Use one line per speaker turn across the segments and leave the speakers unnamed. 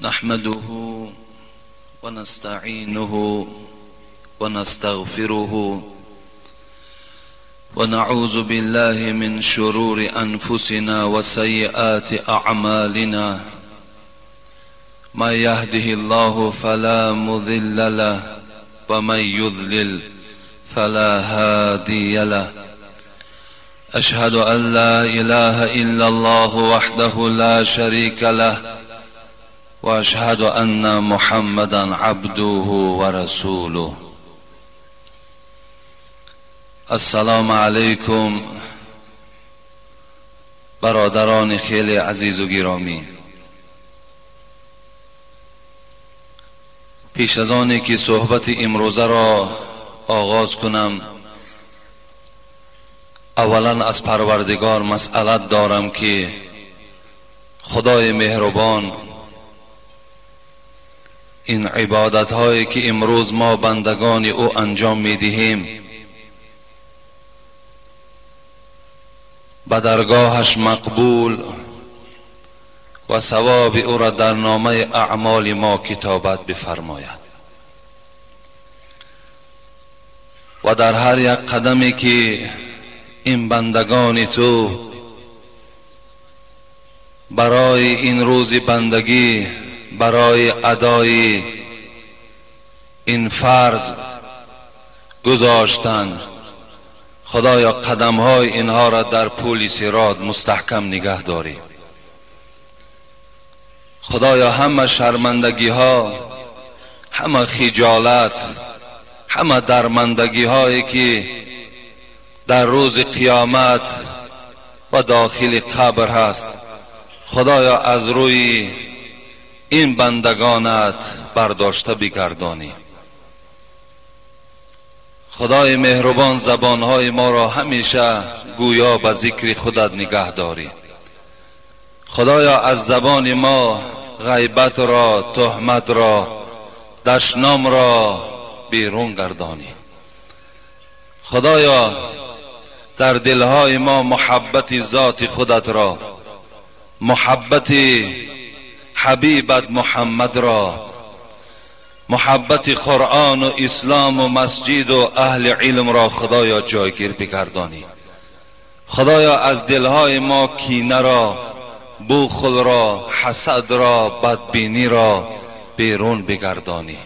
نحمده ونستعينه ونستغفره ونعوذ بالله من شرور أنفسنا وسيئات أعمالنا من يهده الله فلا مضل له ومن يضلل فلا هادي له أشهد أن لا إله إلا الله وحده لا شريك له وأشهد أن محمدا عبده ورسوله. السلام علیکم برادران خیلی عزیز و گرامی. پیش از آنی که صحبت امروزه را آغاز کنم، اولا از پروردگار مسئلت دارم که خدای مهربان این عبادت هایی که امروز ما بندگان او انجام می دهیم به درگاهش مقبول و ثواب او را در نامه اعمال ما کتابت بفرماید و در هر یک قدمی که این بندگان تو برای این روز بندگی، برای ادای این فرض گذاشتند، خدایا قدم های اینها را در پول صراط مستحکم نگه داری. خدایا همه شرمندگی ها، همه خجالت، همه درمندگی هایی که در روز قیامت و داخل قبر هست، خدایا از روی این بندگانت برداشته بگردانی. خدای مهربان زبانهای ما را همیشه گویا به ذکر خودت نگه داری. خدایا از زبان ما غیبت را، تهمت را، دشنام را بیرون گردانی. خدایا در دلهای ما محبت ذات خودت را، محبت حبیبت محمد را، محبت قرآن و اسلام و مسجد و اهل علم را خدایا جایگیر بگردانی. خدایا از دلهای ما کینه را، بخل را، حسد را، بدبینی را بیرون بگردانی.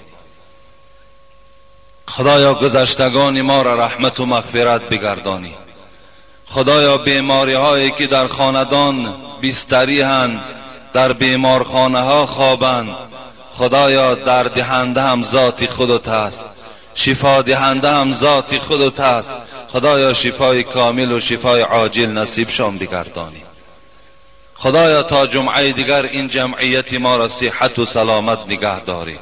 خدایا گذشتگان ما را رحمت و مغفرت بگردانی. خدایا بیماری هایی که در خاندان بستری هستند، در بیمارخانه ها خوابند، خدایا درد دهنده هم ذات خودت است، شفا دهنده هم ذات خودت است. خدایا شفای کامل و شفای عاجل نصیبشان بگردانی. خدایا تا جمعه دیگر این جمعیت ما را صحت و سلامت نگه داری.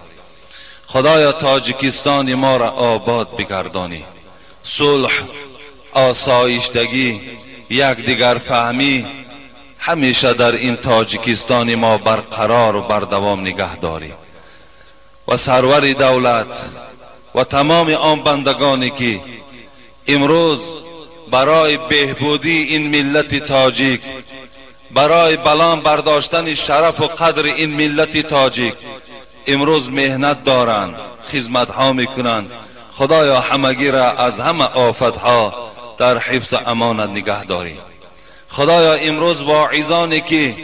خدایا تاجیکستان ما را آباد بگردانی. صلح، آسایشتگی، یکدیگر فهمی همیشه در این تاجیکستان ما برقرار و بردوام نگه داری. و سرور دولت و تمام آن بندگانی که امروز برای بهبودی این ملت تاجیک، برای بلند برداشتن شرف و قدر این ملت تاجیک امروز مهنت دارند، خدمت ها میکنند، خدایا همگی را از همه آفت ها در حفظ امانت نگه داری. خدایا امروز واعظانی که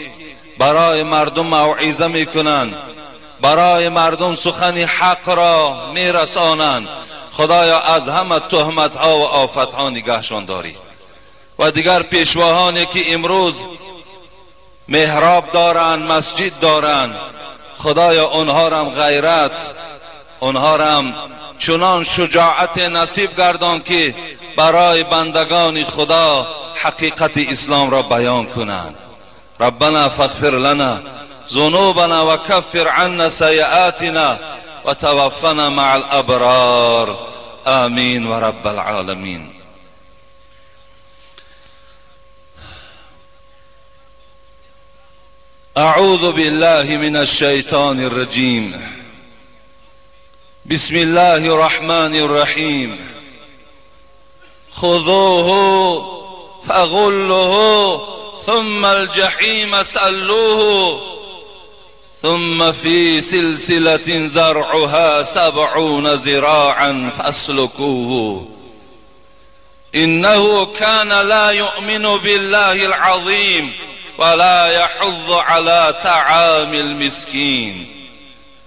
برای مردم موعظه میکنند، برای مردم سخن حق را میرسانند، خدایا از همه تهمت ها و آفت ها نگهشان داری. و دیگر پیشواهانی که امروز محراب دارند، مسجد دارند، خدایا آنها را هم غیرت، آنها را هم چنان شجاعت نصیب گردان که برای بندگان خدا حقیقت اسلام را بیان کنند. ربنا فاغفر لنا ذنوبنا وكفر عنا سيئاتنا وتوفنا مع الابرار آمین و رب العالمین. اعوذ بالله من الشیطان الرجیم. بسم الله الرحمن الرحیم. خذوه فغلوه ثم الجحیم صلوه ثم في سلسلة زرعها 70 ذراعا فاسلكوه إنه كان لا يؤمن بالله العظيم ولا يحض على طعام المسكين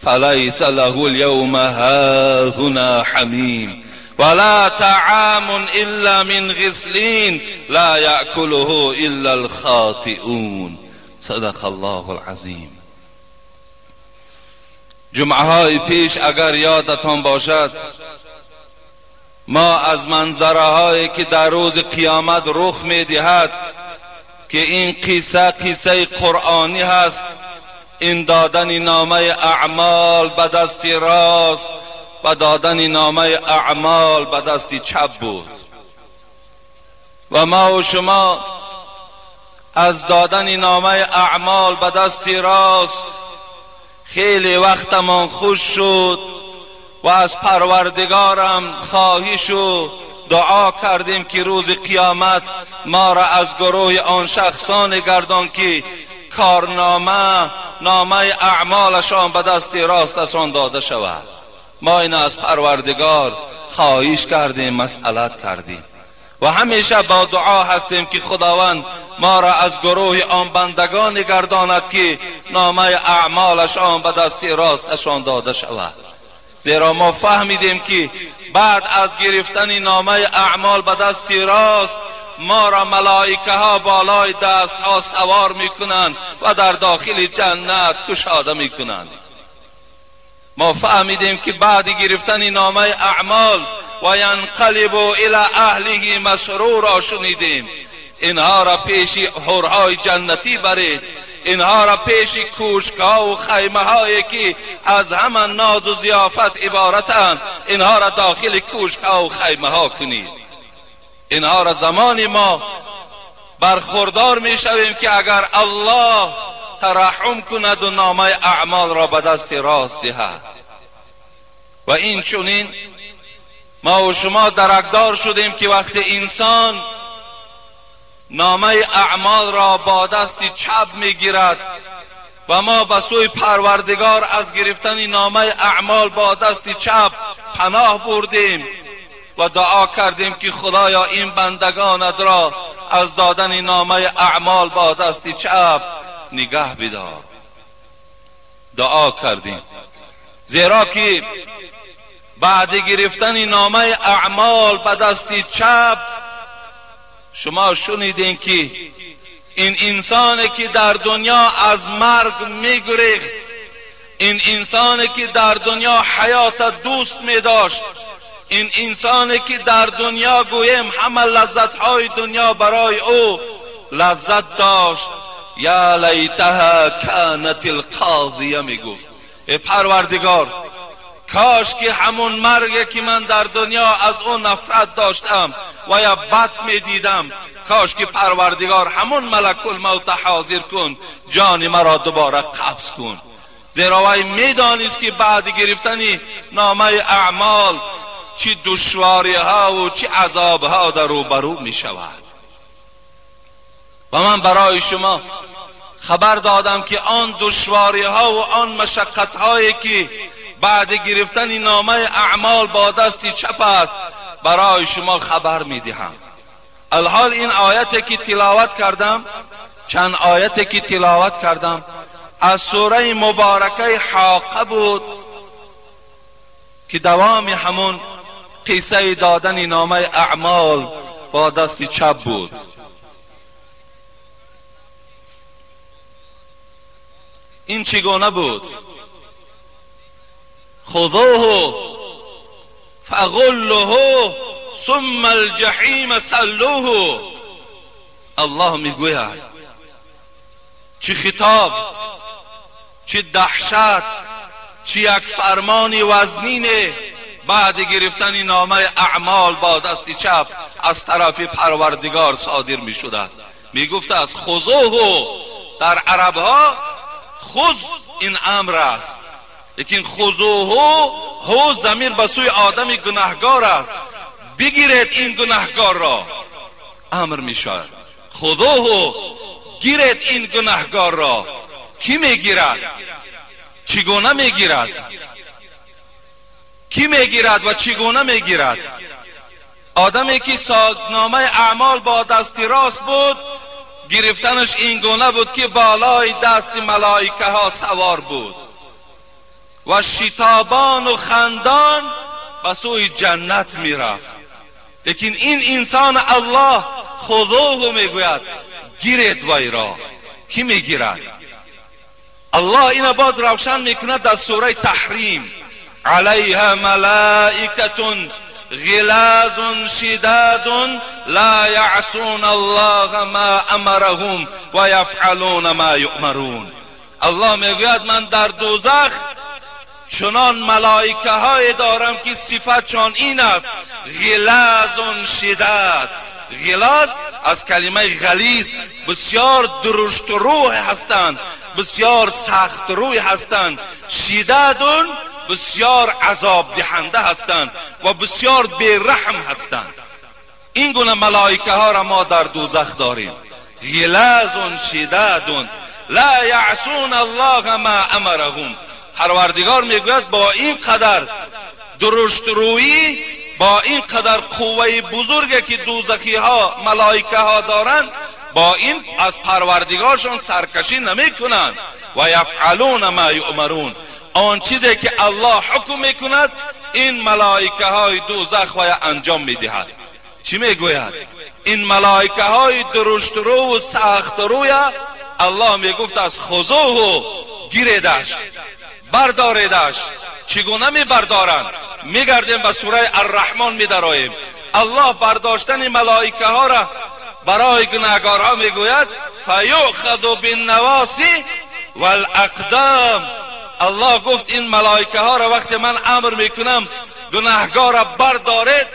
فليس له اليوم هاهنا حميم ولا طعام إلا من غسلين لا يأكله إلا الخاطئون. صدق الله العظیم. جمعه های پیش اگر یادتان باشد ما از منظره هایی که در روز قیامت رخ می دهد که این قصه قصه قرآنی هست، این دادن نامه اعمال به دست راست و دادن نامه اعمال به دست چپ بود و ما و شما از دادن نامه اعمال به دست راست خیلی وقتمان خوش شد و از پروردگارم خواهش و دعا کردیم که روز قیامت ما را از گروه آن شخصان گردان که کارنامه نامه اعمالشان به دست راستشان داده شود. ما این از پروردگار خواهش کردیم، مسئلت کردیم و همیشه با دعا هستیم که خداوند ما را از گروه آن بندگان گرداند که نامه اعمالشان به دست راستشان داده شود. زیرا ما فهمیدیم که بعد از گرفتن نامه اعمال به دست راست ما را ملائکه ها بالای دست ها سوار میکنند و در داخل جنت کشاده میکنند. ما فهمیدیم که بعد گرفتن نامه اعمال و ینقلب الی اهله مسرورا شنیدیم. اینها را پیش حورهای جنتی برید، اینها را پیش کوشک‌ها و خیمه هایی که از همه ناز و ضیافت عبارتند، اینها را داخل کوشک‌ها و خیمه ها کنید. اینها را زمانی ما برخوردار می شویم که اگر الله ترحم کند و نامه اعمال را به دست راست دهد. و این چنین ما و شما درکدار شدیم که وقتی انسان نامه اعمال را با دست چپ میگیرد و ما به سوی پروردگار از گرفتن نامه اعمال با دست چپ پناه بردیم و دعا کردیم که خدایا این بندگانت را از دادن نامه اعمال با دست چپ نگه بدار. دعا کردیم زیرا که بعد گرفتن نامه اعمال به دست چپ شما شنیدین که این انسانی که در دنیا از مرگ میگریخت، این انسانی که در دنیا حیات دوست میداشت، این انسانی که در دنیا گویم همه لذتهای دنیا برای او لذت داشت، یا لیتها کانت القاضیه میگفت ای پروردگار کاش که همون مرگی که من در دنیا از اون نفرت داشتم و یا بد میدیدم، کاش که پروردگار همون ملک الموت حاضر کن، جان مرا دوباره قبض کن. زیرا وی میدانست که بعد گرفتن نامه اعمال چه دشواری ها و چه عذاب ها در روبرو می شود. و من برای شما خبر دادم که آن دشواری ها و آن مشقت هایی که بعد گرفتن نامه اعمال با دست چپ است برای شما خبر می دهم. الحال این آیت که تلاوت کردم، چند آیت که تلاوت کردم از سوره مبارکه حاقه بود که دوام همون قصه دادن نامه اعمال با دست چپ بود. این چگونه بود؟ خذوه فغلوه ثم الجحیم صلوه. الله میگوید چه خطاب، چه دهشت، چه یک فرمان وزنینه بعد گرفتن نامه اعمال با دست چپ از طرف پروردگار صادر می شده است. می گفته است خذوه، در عرب ها خذ این امر است، لیکن خذوه هو ضمیر به سوی آدم گناهگار است، بگیرید این گناهگار را، امر می شود. خذوه، گیرید این گناهگار را. کی می گیرد؟ Чӣ гуна мегирад? Кӣ мегирад ва чӣ гуна мегирад? Одаме ки номаи аъмол бо дасти рост буд, гирифтанаш ин гуна буд ки болои дасти малоикаҳо савор буд ва шитобону хандон ба сӯи ҷаннат мерафт. Лекин ин инсон Аллоҳ хузуҳу мегӯяд, гиред вайро. Кӣ мегирад? Аллоҳ ина боз равшан мекунад дар сураи Таҳрим. Алайҳа малоикатун غلاظ شداد لا يعصون الله ما أمرهم ويفعلون ما يؤمرون. الله میگوید من در دوزخ چنان ملائکه های دارم که صفتشان این است، غلاظ شداد. غلاظ از کلمه غلیظ، بسیار درشت روح هستند، بسیار سخت روی هستند. شداد بسیار عذاب دهنده هستند و بسیار بیرحم هستند. این گونه ملائکه ها را ما در دوزخ داریم. غلاظ شداد لا یعصون الله ما امرهم. پروردگار میگوید با این قدر درشت رویی، با این قدر قوه بزرگی که دوزخی ها ملائکه ها دارند، با این از پروردگارشان سرکشی نمی کنند. و یفعلون ما یؤمرون. آن چیزی که الله حکم میکند این ملائکه های دوزخ و انجام میدهد. چی میگوید؟ این ملائکه های درشت رو و سخت روی الله میگفت از خذوه، گیریدش، برداریدش. چگونه میبردارند؟ میگردیم به سوره الرحمن میدراییم. الله برداشتن ملائکه ها را برای گناهکارها میگوید فیؤخذ بالنواصی والاقدام. الله گفت این ملائکه ها را وقتی من امر میکنم گناهکار را بردارید،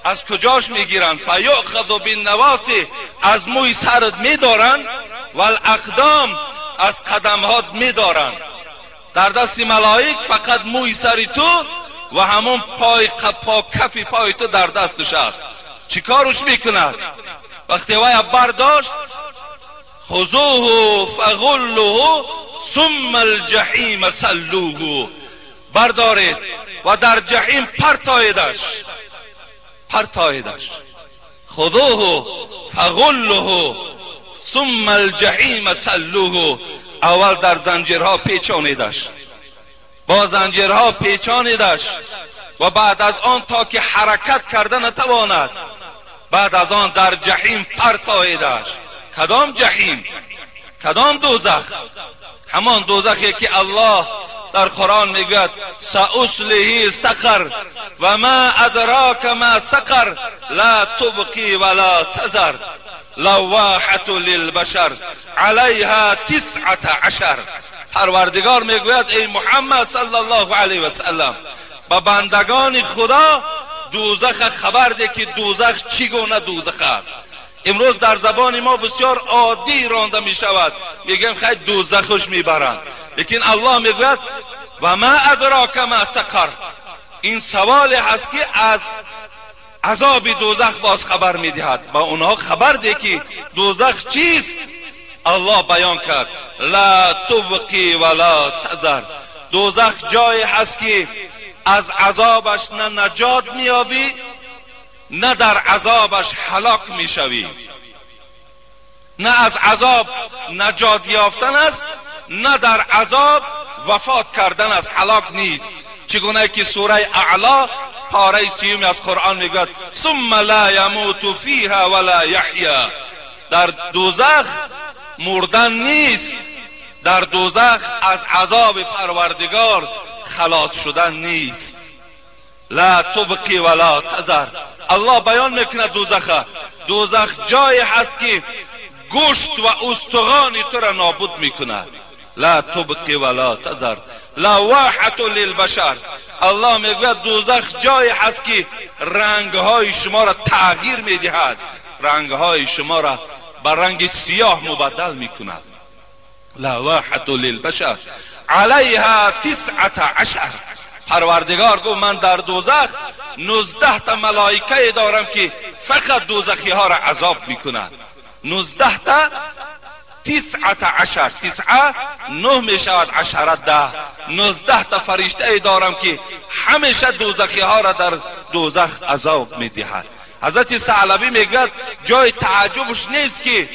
از کجاش میگیرند؟ فیؤخذ بالنواصی، از موی سرت میدارند، والاقدام، از قدمهات میدارند. در دست ملائک فقط موی سری تو و همون پای پا کفی پای تو در دستش است. چیکارش میکند؟ وقتی وی برداشت، خذوه فغلوه ثم الجحیم صلوه، بردارید و در جحیم پرتایدش، پرتایدش. خذوه فغلوه ثم الجحیم صلوه. اول در زنجیرها پیچانیدش، با زنجیرها پیچانیدش و بعد از آن تا که حرکت کرده نتواند، بعد از آن در جحیم پرتایدش. کدام جحیم؟ کدام دوزخ؟ همان دوزخی که الله در قرآن میگوید سأصله سقر و ما ادراک ما سقر لا تبقی ولا تذر لواحة للبشر علیها 19. پروردگار میگوید ای محمد صلی الله علیه و سلم، به بندگان خدا دوزخ خبر ده که دوزخ چگونه دوزخ است. امروز در زبان ما بسیار عادی رانده می شود، میگیم خیلی دوزخش میبرند، لیکن الله میگوید و ما ادراک ما سقر. این سوال هست که از عذاب دوزخ باز خبر میدهد. با اونها خبر ده که دوزخ چیست. الله بیان کرد لا تبقی ولا تذر. دوزخ جایی هست که از عذابش نه نجات میابی، نه در عذابش هلاک میشوی. نه از عذاب نجات یافتن است، نه در عذاب وفات کردن است، هلاک نیست. چگونه که سوره اعلا پاره 30 از قرآن میگوید ثم لا یموت فیها ولا یحیا. در دوزخ مردن نیست، در دوزخ از عذاب پروردگار خلاص شدن نیست. لا تبقی ولا تذر. الله بیان میکنه دوزخ، دوزخ جایی هست که گوشت و استخوان تو را نابود میکند. لا تبقی ولا تذر لواحة للبشر. الله میگوید دوزخ جایی هست که رنگهای شما را تغییر میدهد، رنگهای شما را به رنگ سیاه مبدل میکند. لواحة للبشر علیها 19. پروردگار گفت من در دوزخ 19 تا ملائکه دارم که فقط دوزخی ها را عذاب میکند. 19 تا 19، تسعه 9 میشود، 10 10، 19 تا فرشته ای دارم که همیشه دوزخی ها را در دوزخ عذاب میدهد. حضرت ثعلبی میگوید جای تعجبش نیست که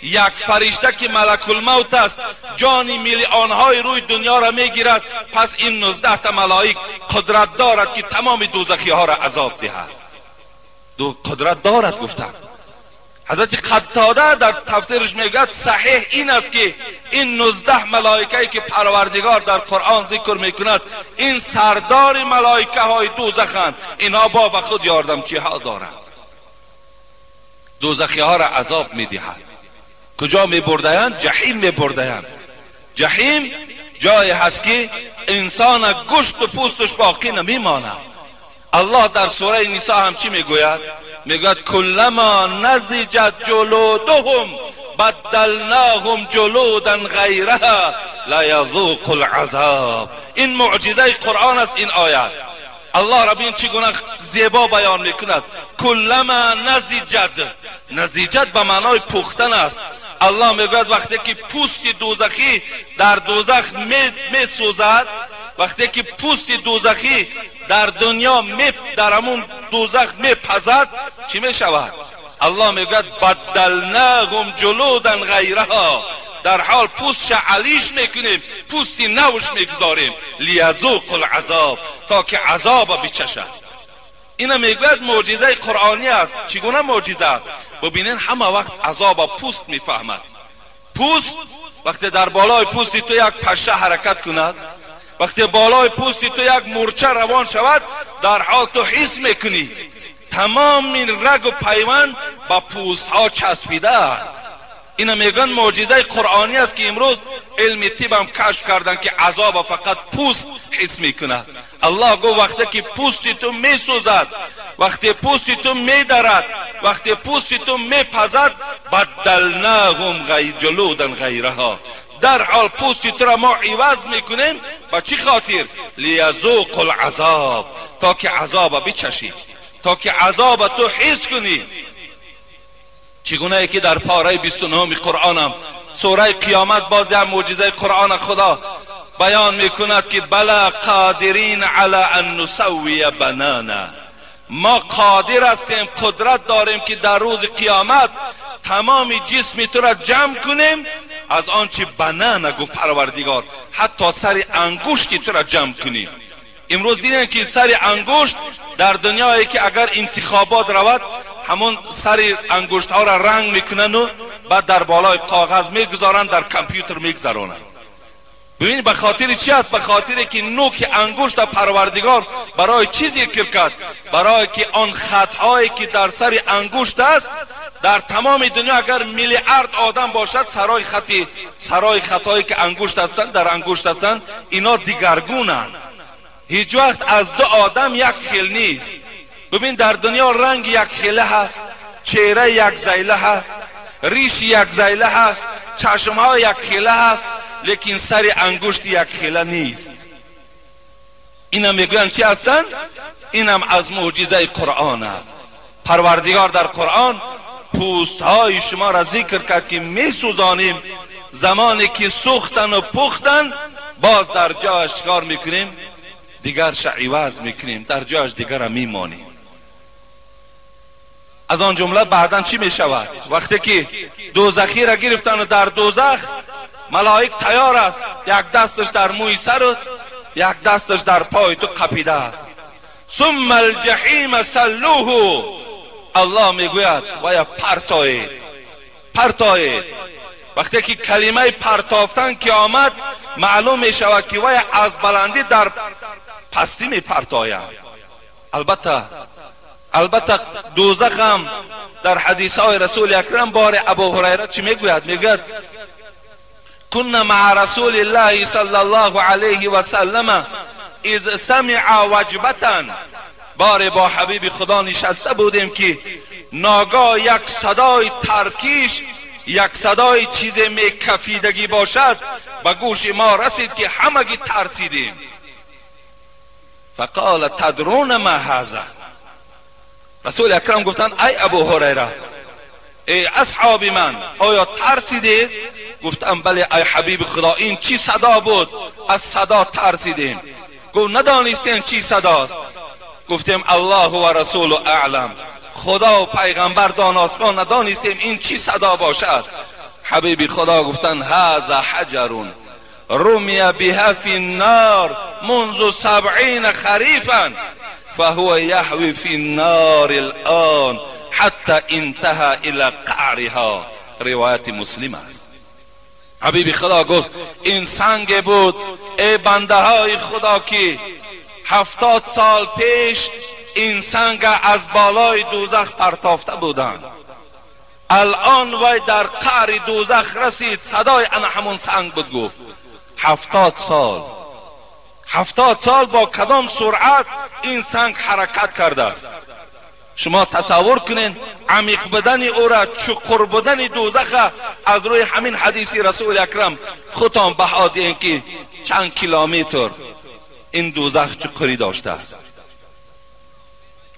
یک فرشته که ملک الموت است جان میلیون‌های روی دنیا را میگیرد، پس این 19 تا ملائک قدرت دارد که تمام دوزخی ها را عذاب دهد. دو قدرت دارد گفتند. حضرت قتاده در تفسیرش میگوید صحیح این است که این 19 ملائکه که پروردگار در قرآن ذکر میکند این سردار ملائکه های دوزخند، اینها با به خود یاردمچی ها دارند، دوزخی ها را عذاب میدهد. کجا میبرده‌اند؟ جحیم میبرده‌اند. جحیم جایی هست که انسان گوشت و پوستش باقی نمیماند. الله در سوره نساء هم چی میگوید؟ میگوید کلما نضجت جلودهم بدلناهم جلودا غیرها لیذوقوا العذاب. این معجزه قرآن است، این آیت. الله رب این چگونه زیبا بیان میکند. کلما نضجت، نضجت به معنای پختن است. الله میگوید وقتی که پوست دوزخی در دوزخ میسوزد، وقتی که پوست دوزخی در دنیا در همون دوزخ میپزد، چی میشود؟ الله میگوید بدلناهم جلودا غیرها، در حال پوستش علیش میکنیم، پوستی نوش میگذاریم، لیذوقوا العذاب، تا که عذاب بچشد. اینا میگوید معجزه قرآنی است. چگونه معجزه است؟ ببینین همه وقت عذاب پوست میفهمد. پوست وقتی در بالای پوست تو یک پشه حرکت کند، وقتی بالای پوست تو یک مورچه روان شود، در حال تو حس میکنی تمام این رگ و پیوند با پوست ها چسبیده. اینا میگن معجزه قرآنی است که امروز علم طب هم کشف کردن که عذاب فقط پوست حس میکند. الله گفت وقتی که پوست تو میسوزد، وقتی پوست تو میدرد، وقتی پوست تو میپزد، بدلناهم جلودا غیرها، در حال پوست تو را ما عوض میکنیم. با چی خاطر؟ لیذوقوا العذاب، تا که عذاب بچشی، تا که عذاب تو حس کنی. چگونه که در پاره 29 قرآنم سوره قیامت باز هم معجزه قرآن خدا بیان میکند که بلا قادرین علی ان نسوی بنانا، ما قادر هستیم، قدرت داریم که در روز قیامت تمام جسم تو را جمع کنیم، از آنچه بنانا گفت پروردگار، حتی سر انگشت تو را جمع کنیم. امروز دیدن که سر انگشت در دنیایی که اگر انتخابات رود، همون سر انگشت ها را رنگ میکنن و بعد در بالای کاغذ میگذارن، در کامپیوتر میگذارن. ببین به خاطر چی است؟ به خاطر که نوک انگشت پروردگار برای چی ذکر کرد؟ برای که آن خطهایی که در سر انگشت است، در تمام دنیا اگر میلیارد آدم باشد، سرای خطایی که انگشت هستند، در انگشت هستند، اینا دیگرگونند. هیچ وقت از دو آدم یک خیل نیست. ببین در دنیا رنگ یک خیله هست، چهره یک زیله هست، ریش یک زیله هست، چشمها یک خیله هست، لیکن سر انگشت یک خیله نیست. اینم میگوین چی هستند؟ اینم از معجزه قرآن است. پروردگار در قرآن پوست های شما را ذکر کرد که میسوزانیم، زمانی که سوختن و پختن باز در جایش کار میکنیم، دیگرش عوض میکنیم، در جایش دیگر را میمانیم. از آن جمله بعدا چی میشود؟ وقتی که دوزخی را گرفتن و در دوزخ ملائک تیار است، یک دستش در موی سر و یک دستش در پای تو قپیده است. ثم الجحیم صلوه، الله میگوید و یا پرتایید، پرتایید. وقتی که کلمه پرتافتن که آمد، معلوم میشود که وی از بلندی در پستی میپرتاید. البته دوزخ هم در حدیث های رسول اکرم بار ابو هریره چی میگوید؟ میگوید كنا مع رسول الله صلی الله علیه و سلم اذ سمع وجبة، بار با حبیب خدا نشسته بودیم که ناگاه یک صدای ترکیش، یک صدای چیز میکفیدگی باشد، به گوش ما رسید که همگی ترسیدیم. فقال تدرون ما هذا، رسول اکرم گفتند ای ابو هریره، ای اصحاب من، آیا ترسیدید؟ Гуфтам бале ай ҳабиби Худо, ин чӣ садо буд? Аз садо тарсидем. Гуфт надонистем чӣ садост. Гуфтем Аллоҳу ва расулу аълам, Худо ва пайғамбар доност, мо надонистем ин чӣ садо бошад. Ҳабиби Худо гуфтанд ҳаза ҳаҷарун رمي بها في النار منذ 70 خريفا فهو يهوي في النار الآن حتى انتهى إلى قعرها. روایت مسلم است. حبیب خدا گفت این سنگ بود ای بنده های خدا که 70 سال پیش این سنگ از بالای دوزخ پرتافته بودند، الان وی در قعر دوزخ رسید، صدای انا همون سنگ بود. گفت 70 سال، 70 سال با کدام سرعت این سنگ حرکت کرده است؟ شما تصور کنین عمیق بودن او را، چقر بودن دوزخ از روی همین حدیث رسول اکرم خودتان بها دهین که چند کیلومتر این دوزخ چقری داشته است.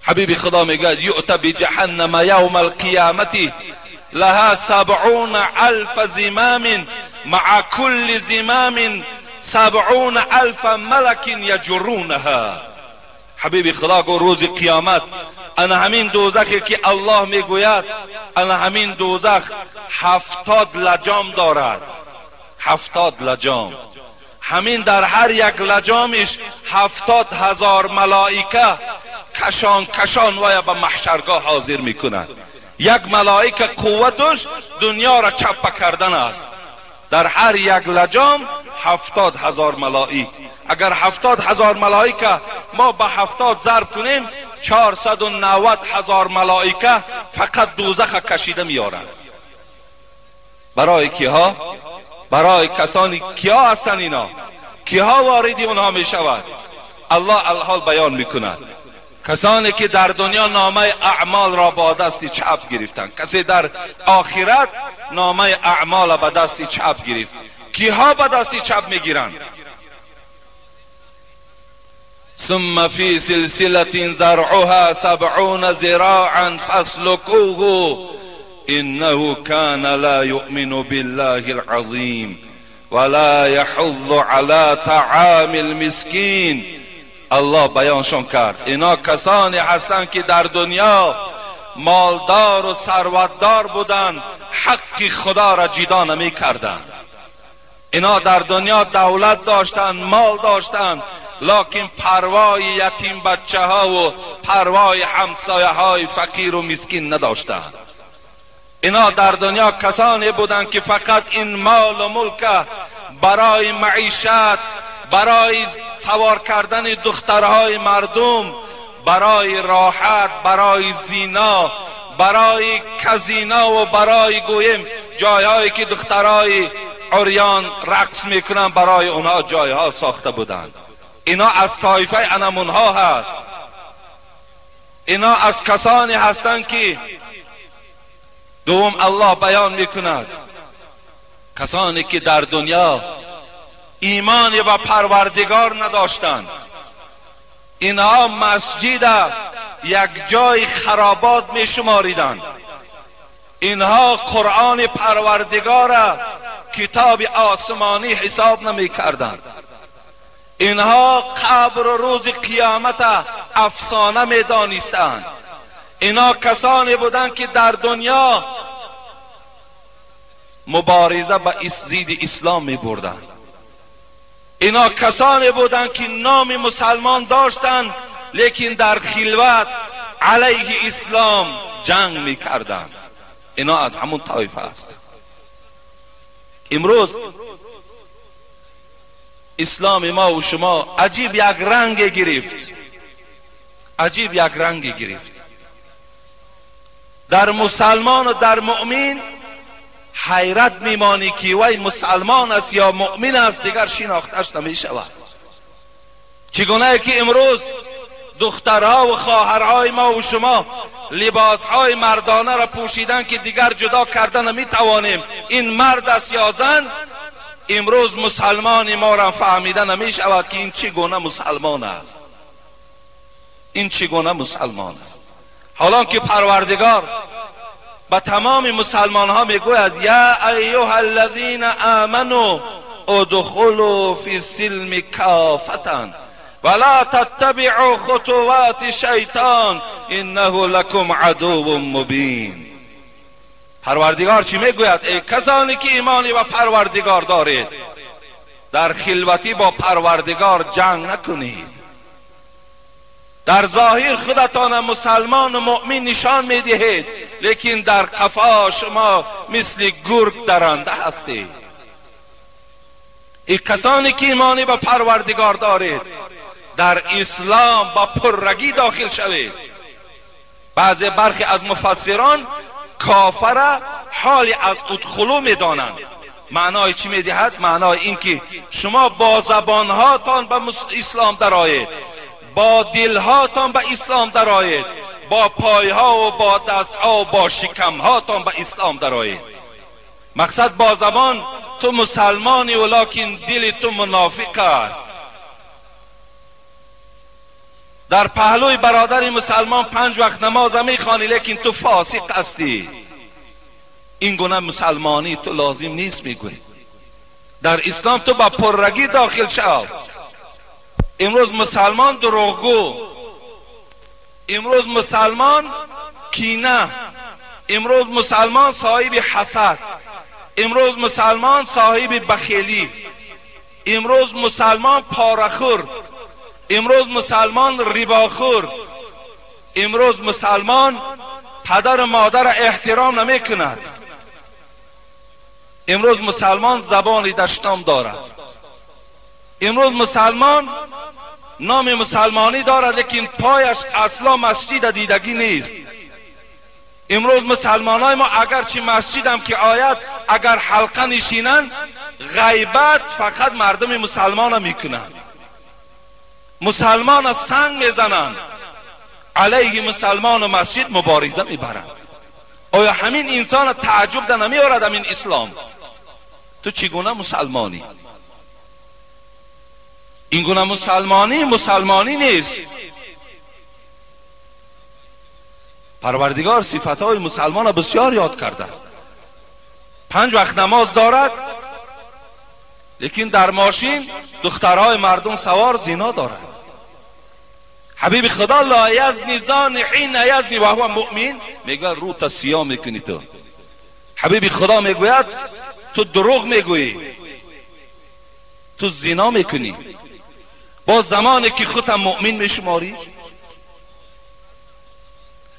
حبیب خدا میگه یؤت بجهنم یوم القیامت لها 70,000 زمام مع كل زمام 70,000 ملک یجرونها. حبیب خدا گفت روز قیامت انا همین دوزخی که الله میگوید، انا همین دوزخ 70 لجام دارد، 70 لجام. همین در هر یک لجامش 70,000 ملائکه کشان کشان ویا به محشرگاه حاضر میکنند. یک ملائکه قوتش دنیا را چپه کردن است. در هر یک لجام 70,000 ملائک. اگر 70,000 ملائکه ما به 70 ضرب کنیم 490,000 ملائکه فقط دوزخ کشیده میارند. برای کیها؟ برای کسانی کیا هستند اینا؟ کیها وارد اونها میشود؟ الله الحال بیان میکند. کسانی که در دنیا نامه اعمال را با دست چپ گرفتند، کسی در آخرت نامه اعمال به دست چپ گرفت. کیها به دست چپ میگیرند؟ ثم فی سلسلة زرعها 70 ذراعا فاسلكوه انه كان لا يؤمن بالله العظیم ولا يحض على طعام المسکین. الله بیانشان کرد اینا کسانی هستند که در دنیا مالدار و ثروتدار بودند، حق خدا را جدا نمی کردند. اینا در دنیا دولت داشتند، مال داشتند، لکن پروای یتیم بچه ها و پروای همسایه های فقیر و مسکین نداشتند. اینا در دنیا کسانی بودند که فقط این مال و ملک برای معیشت، برای سوار کردن دخترهای مردم، برای راحت، برای زینا، برای کزینا و برای گویم جایهایی که دخترهای عریان رقص میکنن برای اونها جایها ساخته بودند. اینا از طایفه انمونها هست. اینا از کسانی هستند که دوم الله بیان میکند کسانی که در دنیا ایمان و پروردگار نداشتند، اینها مسجد یک جای خرابات می شماریدند. اینها قرآن پروردگار کتاب آسمانی حساب نمی کردند. اینها قبر و روز قیامت افسانه می دانستند. اینا کسانی بودند که در دنیا مبارزه به ضد اسلام می بردند. اینا کسانی بودند که نام مسلمان داشتند لیکن در خلوت علیه اسلام جنگ می کردند. اینا از همون طایفه است. امروز اسلام ما و شما عجیب یک رنگ گرفت، عجیب یک رنگ گرفت. در مسلمان و در مؤمن حیرت میمانی که وی مسلمان است یا مؤمن است، دیگر شناختش نمی شود. چگونه که امروز دخترها و خواهرهای ما و شما لباسهای مردانه را پوشیدن که دیگر جدا کردن نمی توانیم این مرد است یا زن، امروز مسلمان ما را فهمیده نمی شود که این چگونه مسلمان است، این چگونه مسلمان است. حالا که پروردگار به تمام مسلمان ها میگوید یا ایها الذین آمنوا ادخلوا فی السلم کافة ولا تتبعوا خطوات الشیطان انه لکم عدو مبین. پروردگار چی میگوید؟ ای کسانی که ایمانی و پروردگار دارید، در خلوتی با پروردگار جنگ نکنید. در ظاهر خودتان مسلمان و مؤمن نشان میدهید، لیکن در قفا شما مثل گرگ درنده هستید. ای کسانی که ایمانی به پروردگار دارید، در اسلام با پررگی داخل شوید. بعضی برخی از مفسران کافر حال از ادخلو میدانند. معنای چی میدهد؟ معنای این که شما با زبانهاتان به اسلام درآیید، با دلهاتان به اسلام درآیید، با پایها و با دستها و با شکمهاتان به اسلام درآیید. مقصد با زبان تو مسلمانی ولیکن دل تو منافق است. در پهلوی برادر مسلمان 5 وقت نماز میخوانی، لیکن تو فاسق هستی. این گونه مسلمانی تو لازم نیست. میگویی در اسلام تو با پررگی داخل شو. امروز مسلمان دروغگو، امروز مسلمان کینه، امروز مسلمان صاحب حسد، امروز مسلمان صاحب بخیلی، امروز مسلمان پاره‌خور، امروز مسلمان رباخور، امروز مسلمان پدر و مادر احترام نمی کند، امروز مسلمان زبان دشنام دارد، امروز مسلمان نام مسلمانی دارد لیکن پایش اصلا مسجد دیدگی نیست. امروز مسلمان های ما اگرچه مسجد هم که آید، اگر حلقه نشینند، غیبت فقط مردم مسلمان میکنند، مسلمان سنگ میزنند، علیه مسلمان و مسجد مبارزه میبرند. آیا همین انسان تعجب در نمیارد همین اسلام؟ تو چگونه مسلمانی؟ این گونه مسلمانی مسلمانی نیست. پروردگار صفتهای مسلمان را بسیار یاد کرده است. 5 وقت نماز دارد، لیکن در ماشین دخترهای مردم سوار زنا دارد. حبیب خدا لا یزنی زانی حین یزنی و هو مؤمن، میگوید رو تا سیاه میکنی تو. حبیب خدا میگوید تو دروغ میگویی، تو زنا میکنی، با زمانی که خودت مؤمن میشماری.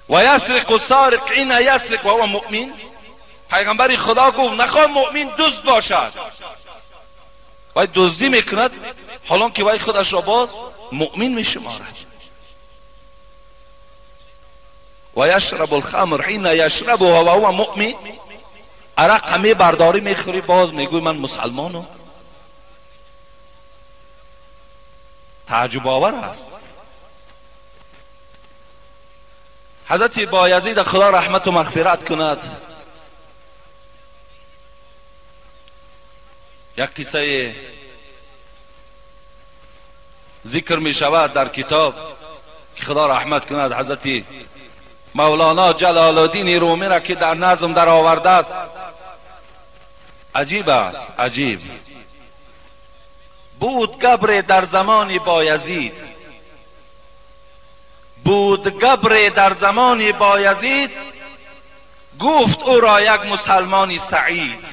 و یسرق السارق حین یسرق و هو مؤمن. پیغمبر خدا گفت نخواه مؤمن دزد باشد، وای دزدی میکند حالان که وای خودش را باز مؤمن میشمارد. و یشرب الخمر حین یشرب و هو مؤمن. عرق می برداری میخوری باز میگوی من مسلمانم. تعجب آور است. حضرت بایزید خدا رحمت و مغفرت کند، یک قصه ذکر می شود در کتاب که خدا رحمت کند حضرت مولانا جلال الدین رومی را که در نظم در آورده است. عجیب است، عجیب. بود گبر در زمان بایزید، بود گبر در زمان بایزید، گفت او را یک مسلمانی سعید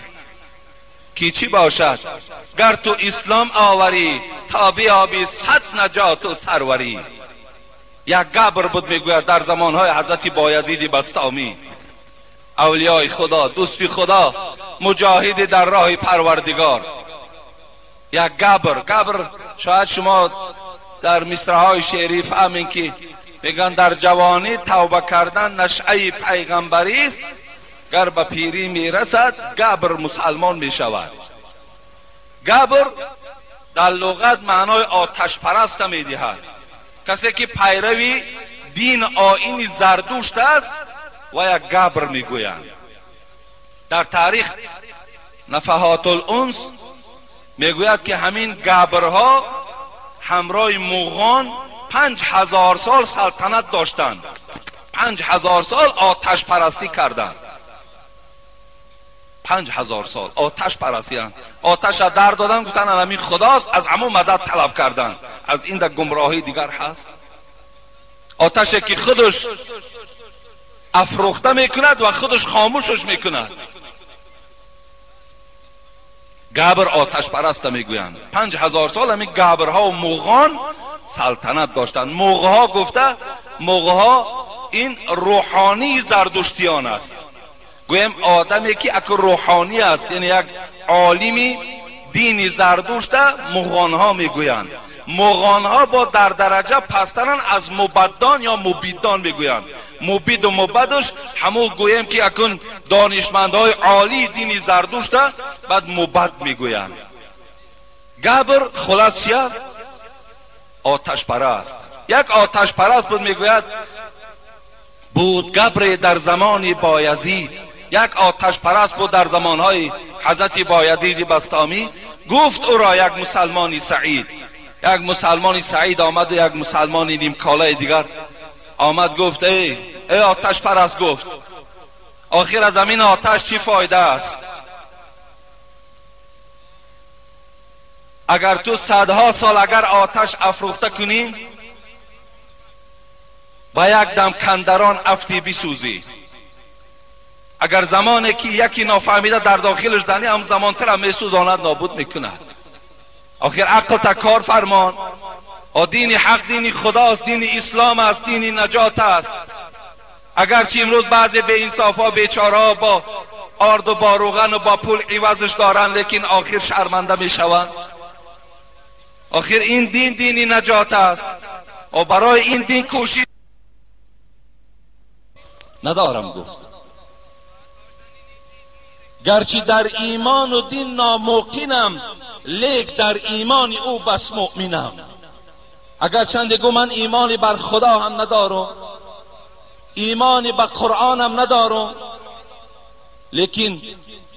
که چی باشد گر تو اسلام آوری تا بیابی 100 نجات و سروری. یک گبر بود میگوید در زمانهای حضرت بایزید بسطامی، اولیای خدا، دوستی خدا، مجاهد در راه پروردگار. یک گبر، گبر شاید شما در مصرع‌های شعری فهمین که میگن در جوانی توبه کردن نشعه پیغمبری است، گر به پیری میرسد گبر مسلمان میشود. گبر در لغت معنای آتش پرست میدهد، کسی که پیروی دین آیین زردشت است و یک گبر میگویند. در تاریخ نفحات الانس میگوید که همین گبرها همراه مغان 5000 سال سلطنت داشتند، 5000 سال آتش پرستی کردند. 5000 сол оташ парастиянд. Оташа дар додан, гуфтанд ҳамин худост, аз ҳамон мадад талаб карданд. Аз ин да гумроҳӣ дигар ҳаст? Оташе ки худаш афрӯхта мекунад ва худаш хомӯшаш мекунад. Габр оташпараста мегӯянд. 5000 сол ҳамин габрҳо ва муғон салтанат доштанд. Муғҳо гуфта, муғҳо ин рӯҳонии зардуштиён аст. Гӯем одаме ки аку рӯҳонӣ аст, яъне як олими дини зардушта муғонҳо мегӯянд. Муғонҳо бо дар дараҷа пасттаранд аз мубаддон ё мубиддон мегӯянд. Мубиду мубадуш ҳамун гӯем ки акун донишмандҳои олии дини зардушта баъд мубад мегӯянд. Габр хулас чи аст? Оташпараст. Як оташпараст буд, мегӯяд буд габре дар замони Боязид. Як оташпараст буд дар замонҳои ҳазрати Боязиди Бастомӣ. Гуфт ӯро як мусалмони саид. Як мусалмони саид омад, як мусалмони нимколаи дигар омад, гуфт эй оташпараст, гуфт охир аз ҳамин оташ чӣ фоида аст? Агар ту садҳо сол агар оташ афрӯхта кунӣ, ба як дам кандарон афтӣ бисӯзӣ. Агар замоне ки яке нофаҳмида дар дохилаш занӣ, ҳам замонтара месӯзонад, нобуд мекунад. Охир ақл та кор фармон. Дини ҳақ дини худост, дини ислом аст, дини наҷот аст. Агарчи имрӯз баъзе беинсофҳо, бечораҳо бо орду бо рӯғану бо пул ивазш доранд, лекин охир шарманда мешаванд. Охир ин дин дини наҷот аст. Барои ин дин кӯшиш надорам, гуфт. Гарчи дар имону дин номуқинам, лек дар имони ӯ бас муъминам. Агарчанде гӯ ман имони бар худо ҳам надорам, имони ба қуръонам надорам, лекин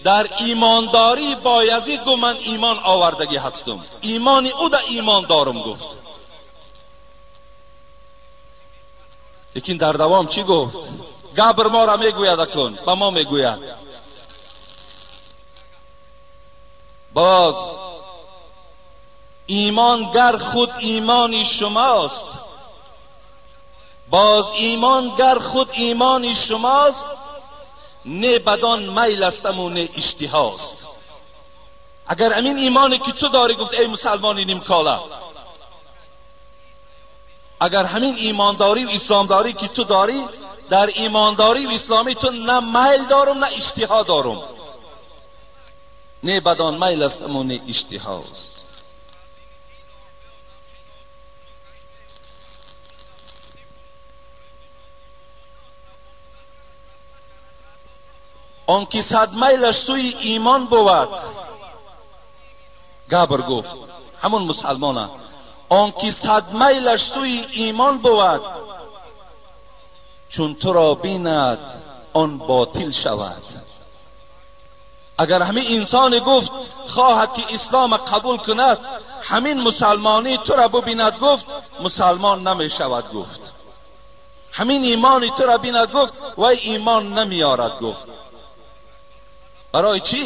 дар имондорӣ Боязид гӯ ман имон овардагӣ ҳастам, имони ӯ да имон дорам, гуфт. Лекин дар давом чӣ гуфт? Габр моро мегӯяд, акун ба мо мегӯяд. Боз имон гар худ имони шумост, боз имон гар худ имони шумост, не бадон майл астаму не иштиҳост. Агар ҳамин имоне ки ту дорӣ, гуфт эй мусалмони нимкола, агар ҳамин имондорӣ ва исломдорӣ ки ту дорӣ, дар имондорӣ ва исломӣ ту на майл дорум, на иштиҳо дорум. Не бадон майл астаму не иштиҳост. Он ки сад майлаш сӯи имон бувад, габр гуфт ҳамон мусалмона, он ки сад майлаш сӯи имон бувад, чун туро бинад он ботил шавад. Агар ҳамин инсоне гуфт хоҳад ки ислома қабул кунад, ҳамин мусалмонӣ тура бубинад, гуфт мусалмон намешавад, гуфт. Ҳамин имони тура бинад, гуфт вай имон намеорад, гуфт. Барои чӣ?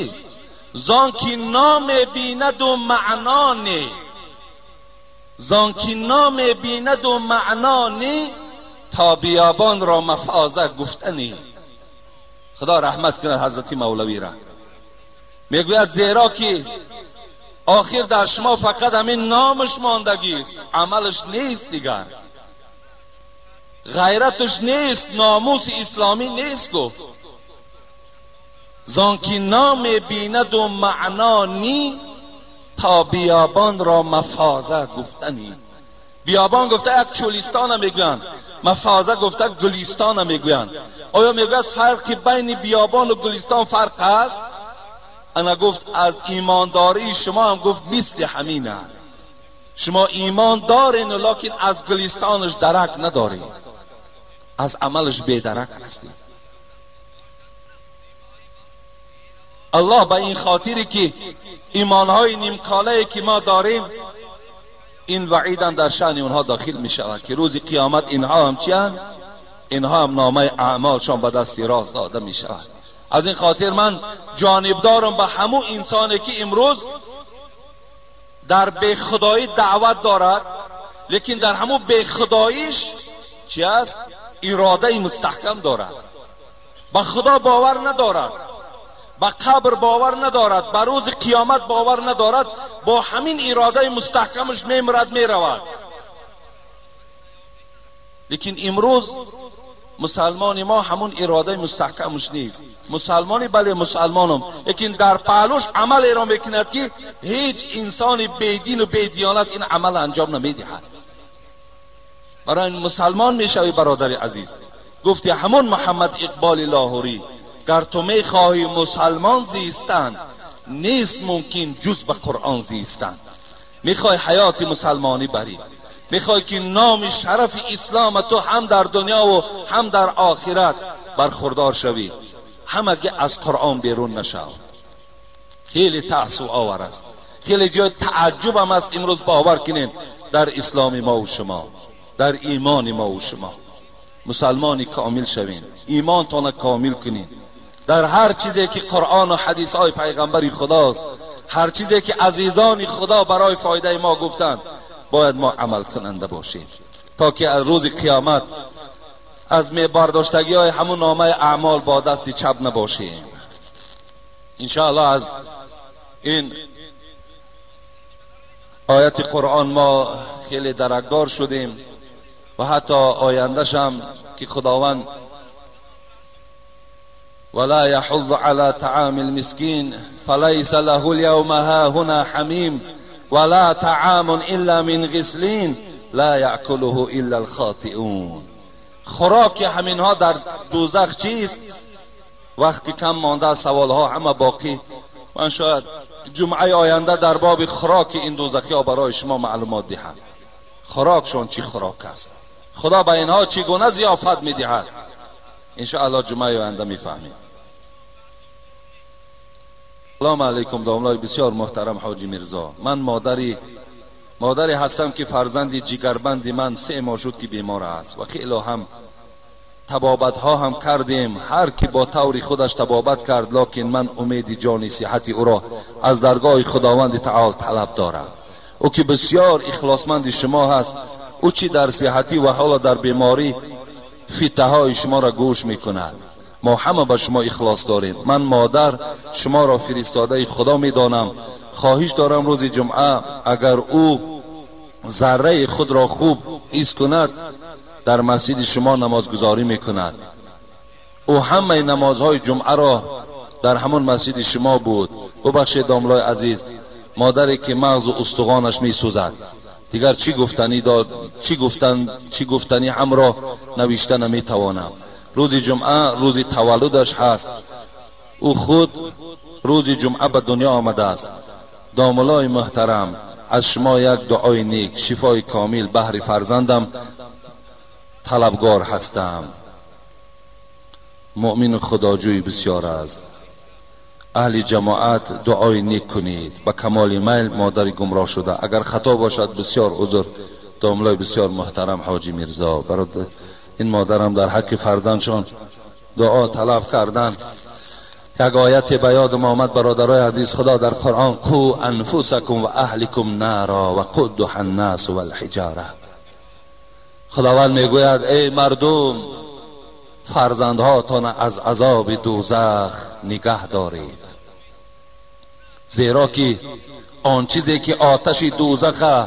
Зон ки намебинаду маъно не, зон ки намебинаду маъно не, то биёбонро мафоза гуфтани. Худо раҳмат кунад ҳазрати мавлавиро. Мегӯяд зеро ки охир дар шумо фақат ҳамин номаш мондагист, амалаш нест, дигар ғайраташ нест, номуси исломӣ нест, гуфт. Зон ки намебинаду маъно ни, то биёбонро мафоза гуфтани. Биёбон гуфта як чӯлистона мегӯянд, мафоза гуфта гулистона мегӯянд. Оё мегӯяд фарқи байни биёбону гулистон фарқ аст? Ана гуфт аз имондории шумо ҳам гуфт мисли ҳамин аст. Шумо имон дорен, лекин аз гулистонаш дарак надоред, аз амалаш бедарак ҳастед. Аллоҳ ба ин хотире ки имонҳои нимколае ки мо дорем, ин ваъидан дар шаъни онҳо дохил мешавад ки рӯзи қиёмат инҳо ҳам чиянд? Инҳо ҳам номаи аъмолшон ба дасти рост дода мешавад. از این خاطر من جانبدارم به همو انسانی که امروز در بخدایی دعوت دارد، لیکن در همو بخداییش چی است؟ اراده مستحکم دارد، به خدا باور ندارد، به قبر باور ندارد، به روز قیامت باور ندارد، با همین اراده مستحکمش میمرد میرود. لیکن امروز مسلمان ما همون اراده مستحکمش نیست. مسلمانی بله مسلمانم، لیکن در پهلوش عمل را میکند که هیچ انسان بیدین و بیدیانت این عمل انجام نمیدهد. برای مسلمان میشوی برادر عزیز. گفتی همون محمد اقبال لاهوری، گر تو میخواهی مسلمان زیستن، نیست ممکن جز به قرآن زیستن. میخوای حیات مسلمانی بری، میخوای که نام شرف اسلام تو هم در دنیا و هم در آخرت برخوردار شوی، همگی از قرآن بیرون نشو. خیلی تأسف آور است، خیلی جای تعجب هم است امروز باور کنیم در اسلام ما و شما، در ایمان ما و شما. مسلمانی کامل شوین، ایمانتان کامل کنین در هر چیزی که قرآن و حدیث های پیغمبر خداست، هر چیزی که عزیزان خدا برای فایده ما گفتند، باید ما عمل کننده باشیم تا که از روز قیامت از می برداشتگی های همون نامه اعمال با دست چپ نباشیم. انشاءالله از این آیت قرآن ما خیلی درکدار شدیم و حتی آینده‌ش هم که خداوند ولا يحض على طعام المسكين فليس له اليوم هاهنا حميم ولا طعام الا من غسلين لا يأكله الا الخاطئون. خوراک همینها در دوزخ چیست؟ وقتی کم مانده سوالها همه باقی. من شاید جمعه آینده در باب خوراک این دوزخی ها برای شما معلومات دهم. خوراکشون چی خوراک است، خدا به اینها چگونه ضیافت میدهد. انشاءالله جمعه آینده میفهمیم. سلام علیکم داملای بسیار محترم حاجی میرزا. من مادری هستم که فرزند جگربند من 3 ماه شد که بیمار است و خیلی هم طبابت ها هم کردیم، هر کی با طور خودش طبابت کرد، لکن من امید جان صحت او را از درگاه خداوند تعالی طلب دارم. او که بسیار اخلاصمند شما هست، او چی در صحتی و حالا در بیماری فیته های شما را گوش میکند. ما همه به شما اخلاص داریم. من مادر شما را فرستاده خدا میدانم. خواهش دارم روز جمعه اگر او ذره خود را خوب حس کند در مسجد شما نمازگذاری میکند. او همه نمازهای جمعه را در همون مسجد شما بود. ببخشید داملای عزیز، مادری که مغز و استخوانش میسوزد، دیگر چی گفتنی داد، چی گفتنی هم را نوشته نمیتوانم. روز جمعه روز تولدش هست، او خود روز جمعه به دنیا آمده است. داملای محترم، از شما یک دعای نیک، شفای کامل بهر فرزندم طلبگار هستم. مؤمن خداجوی بسیار است. اهل جماعت دعای نیک کنید. به کمال میل مادر گمراه شده، اگر خطا باشد بسیار عذر. داملای بسیار محترم حاجی میرزا، برای این مادرم در حق فرزندشان دعا طلب کردن. یک آیت به یادم آمد برادرای عزیز، خدا در قرآن قو انفسکم و اهلکم نارا و قودها الناس والحجاره. خداوند میگوید ای مردم، فرزندهاتان از عذاب دوزخ نگه دارید، زیرا که آن چیزی که آتش دوزخ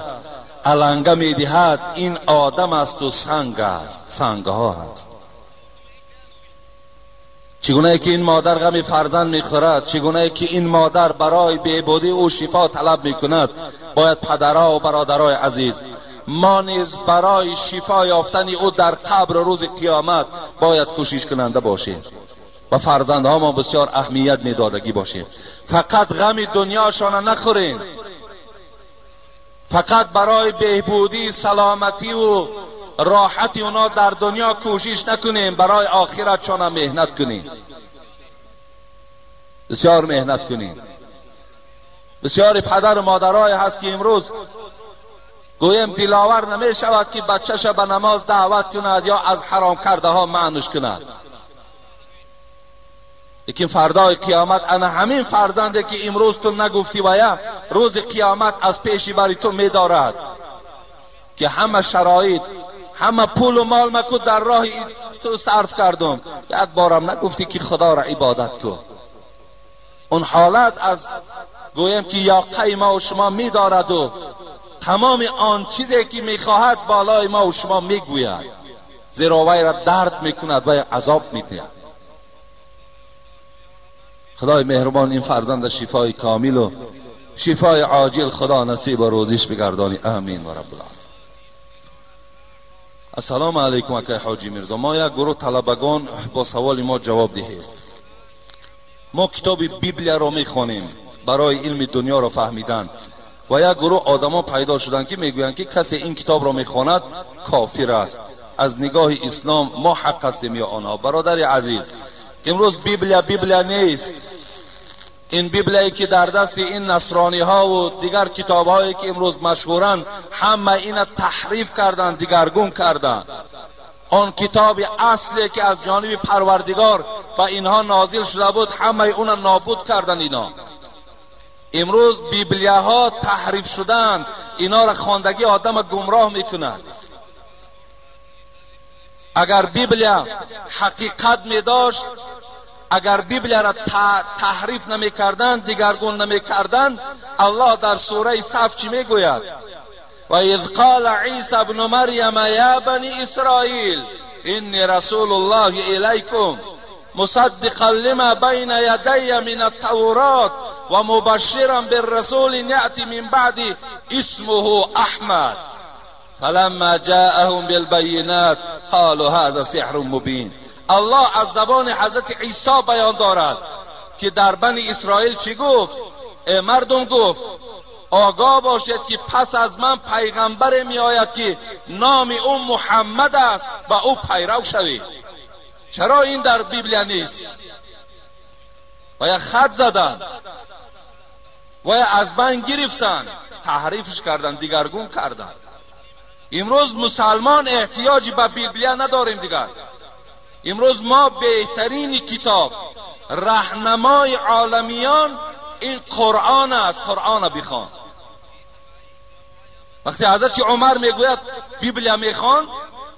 علنگه میدهد این آدم است و سنگ است، سنگ ها است. چگونه که این مادر غم فرزند میخورد، چگونه که این مادر برای بهبودی او شفا طلب میکند، باید پدرها و برادرای عزیز ما نیز برای شفا یافتن او در قبر روز قیامت باید کوشش کننده باشیم و فرزندها ما بسیار اهمیت میدادگی باشیم. فقط غم دنیاشان نخوریم، فقط برای بهبودی سلامتی و راحت اونا در دنیا کوشش نکنیم، برای آخرتشان هم مهنت کنیم، بسیار مهنت کنیم. بسیار پدر و مادرای هست که امروز گویم دلاور نمی شود که بچه‌ش به نماز دعوت کند یا از حرام کرده ها منعش کند. Лекин фардои қиёмат ана ҳамин фарзанде ки имрӯз ту нагуфтӣ вая рӯзи қиёмат аз пеши бари ту медорад ки ҳама шароит, ҳама пулу мол маку дар роҳи ту сарф кардум, як борам нагуфтӣ ки худоро ибодат кун. Он ҳолат аз гӯем ки ёқаи мо шумо медораду тамоми он чизе ки мехоҳад болои мо шумо мегӯяд, зеро вайро дард мекунад, вай азоб медиҳад. Худои меҳрубон ин фарзанда шифои комилу шифои оҷил худо насибу рӯзиш бигардонӣ. Амин ва раббул аламин. Ассалому алайкум акай ҳоҷи Мирзо, мо як гурӯҳ талабагон бо саволи мо ҷавоб диҳед. Мо китоби Библияро мехонем барои илми дунёро фаҳмидан ва як гурӯҳ одамо пайдо шуданд ки мегӯянд ки касе ин китобро мехонад кофир аст. Аз нигоҳи ислом мо ҳақ ҳастем ё онҳо? Бародари азиз, имрӯз Библия Библия нест. Ин Библияе ки дар дасти ин насрониҳову дигар китобҳое ки имрӯз машҳуранд, ҳама ина таҳриф карданд, дигаргун карданд. Он китоби асле ки аз ҷониби Парвардигор ба инҳо нозил шуда буд, ҳамаи уна нобуд карданд. Ино имрӯз Библияҳо таҳриф шуданд, инора хондагӣ одама гумроҳ мекунад. Агар Библия ҳақиқат медошт, агар Библияро таҳриф намекарданд, дигаргун намекарданд, Аллоҳ дар сураи Саф чӣ мегӯяд? Ва из қала Исо ибну Марьяма я бани Исроил инни расулуллоҳи илайкум мусаддиқан лима байна ядайя мин ат-Таврот ва мубашширан биррасулин яъти мин баъди исмуҳу Аҳмад фаламма ҷаъаҳум билбайинат қолу ҳаза сиҳрун мубин. Аллоҳ аз забони ҳазрати Исо баён дорад ки дар бани Исроил чӣ гуфт? Э мардум, гуфт, огоҳ бошед ки пас аз ман пайғамбаре меояд ки номи ӯ Муҳаммад аст, ба ӯ пайрав шавед. Чаро ин дар Библия нест? Ва як хат заданд, ва аз байн гирифтанд, таҳрифш карданд, дигаргун карданд. Имрӯз мусалмон эҳтиёҷи ба Библия надорем дигар. Имрӯз мо беҳтарини китоб, раҳнамои оламиён ин Қуръон аст. Қуръонро бихон. Вақте ҳазрати Умар мегӯяд Библия мехон,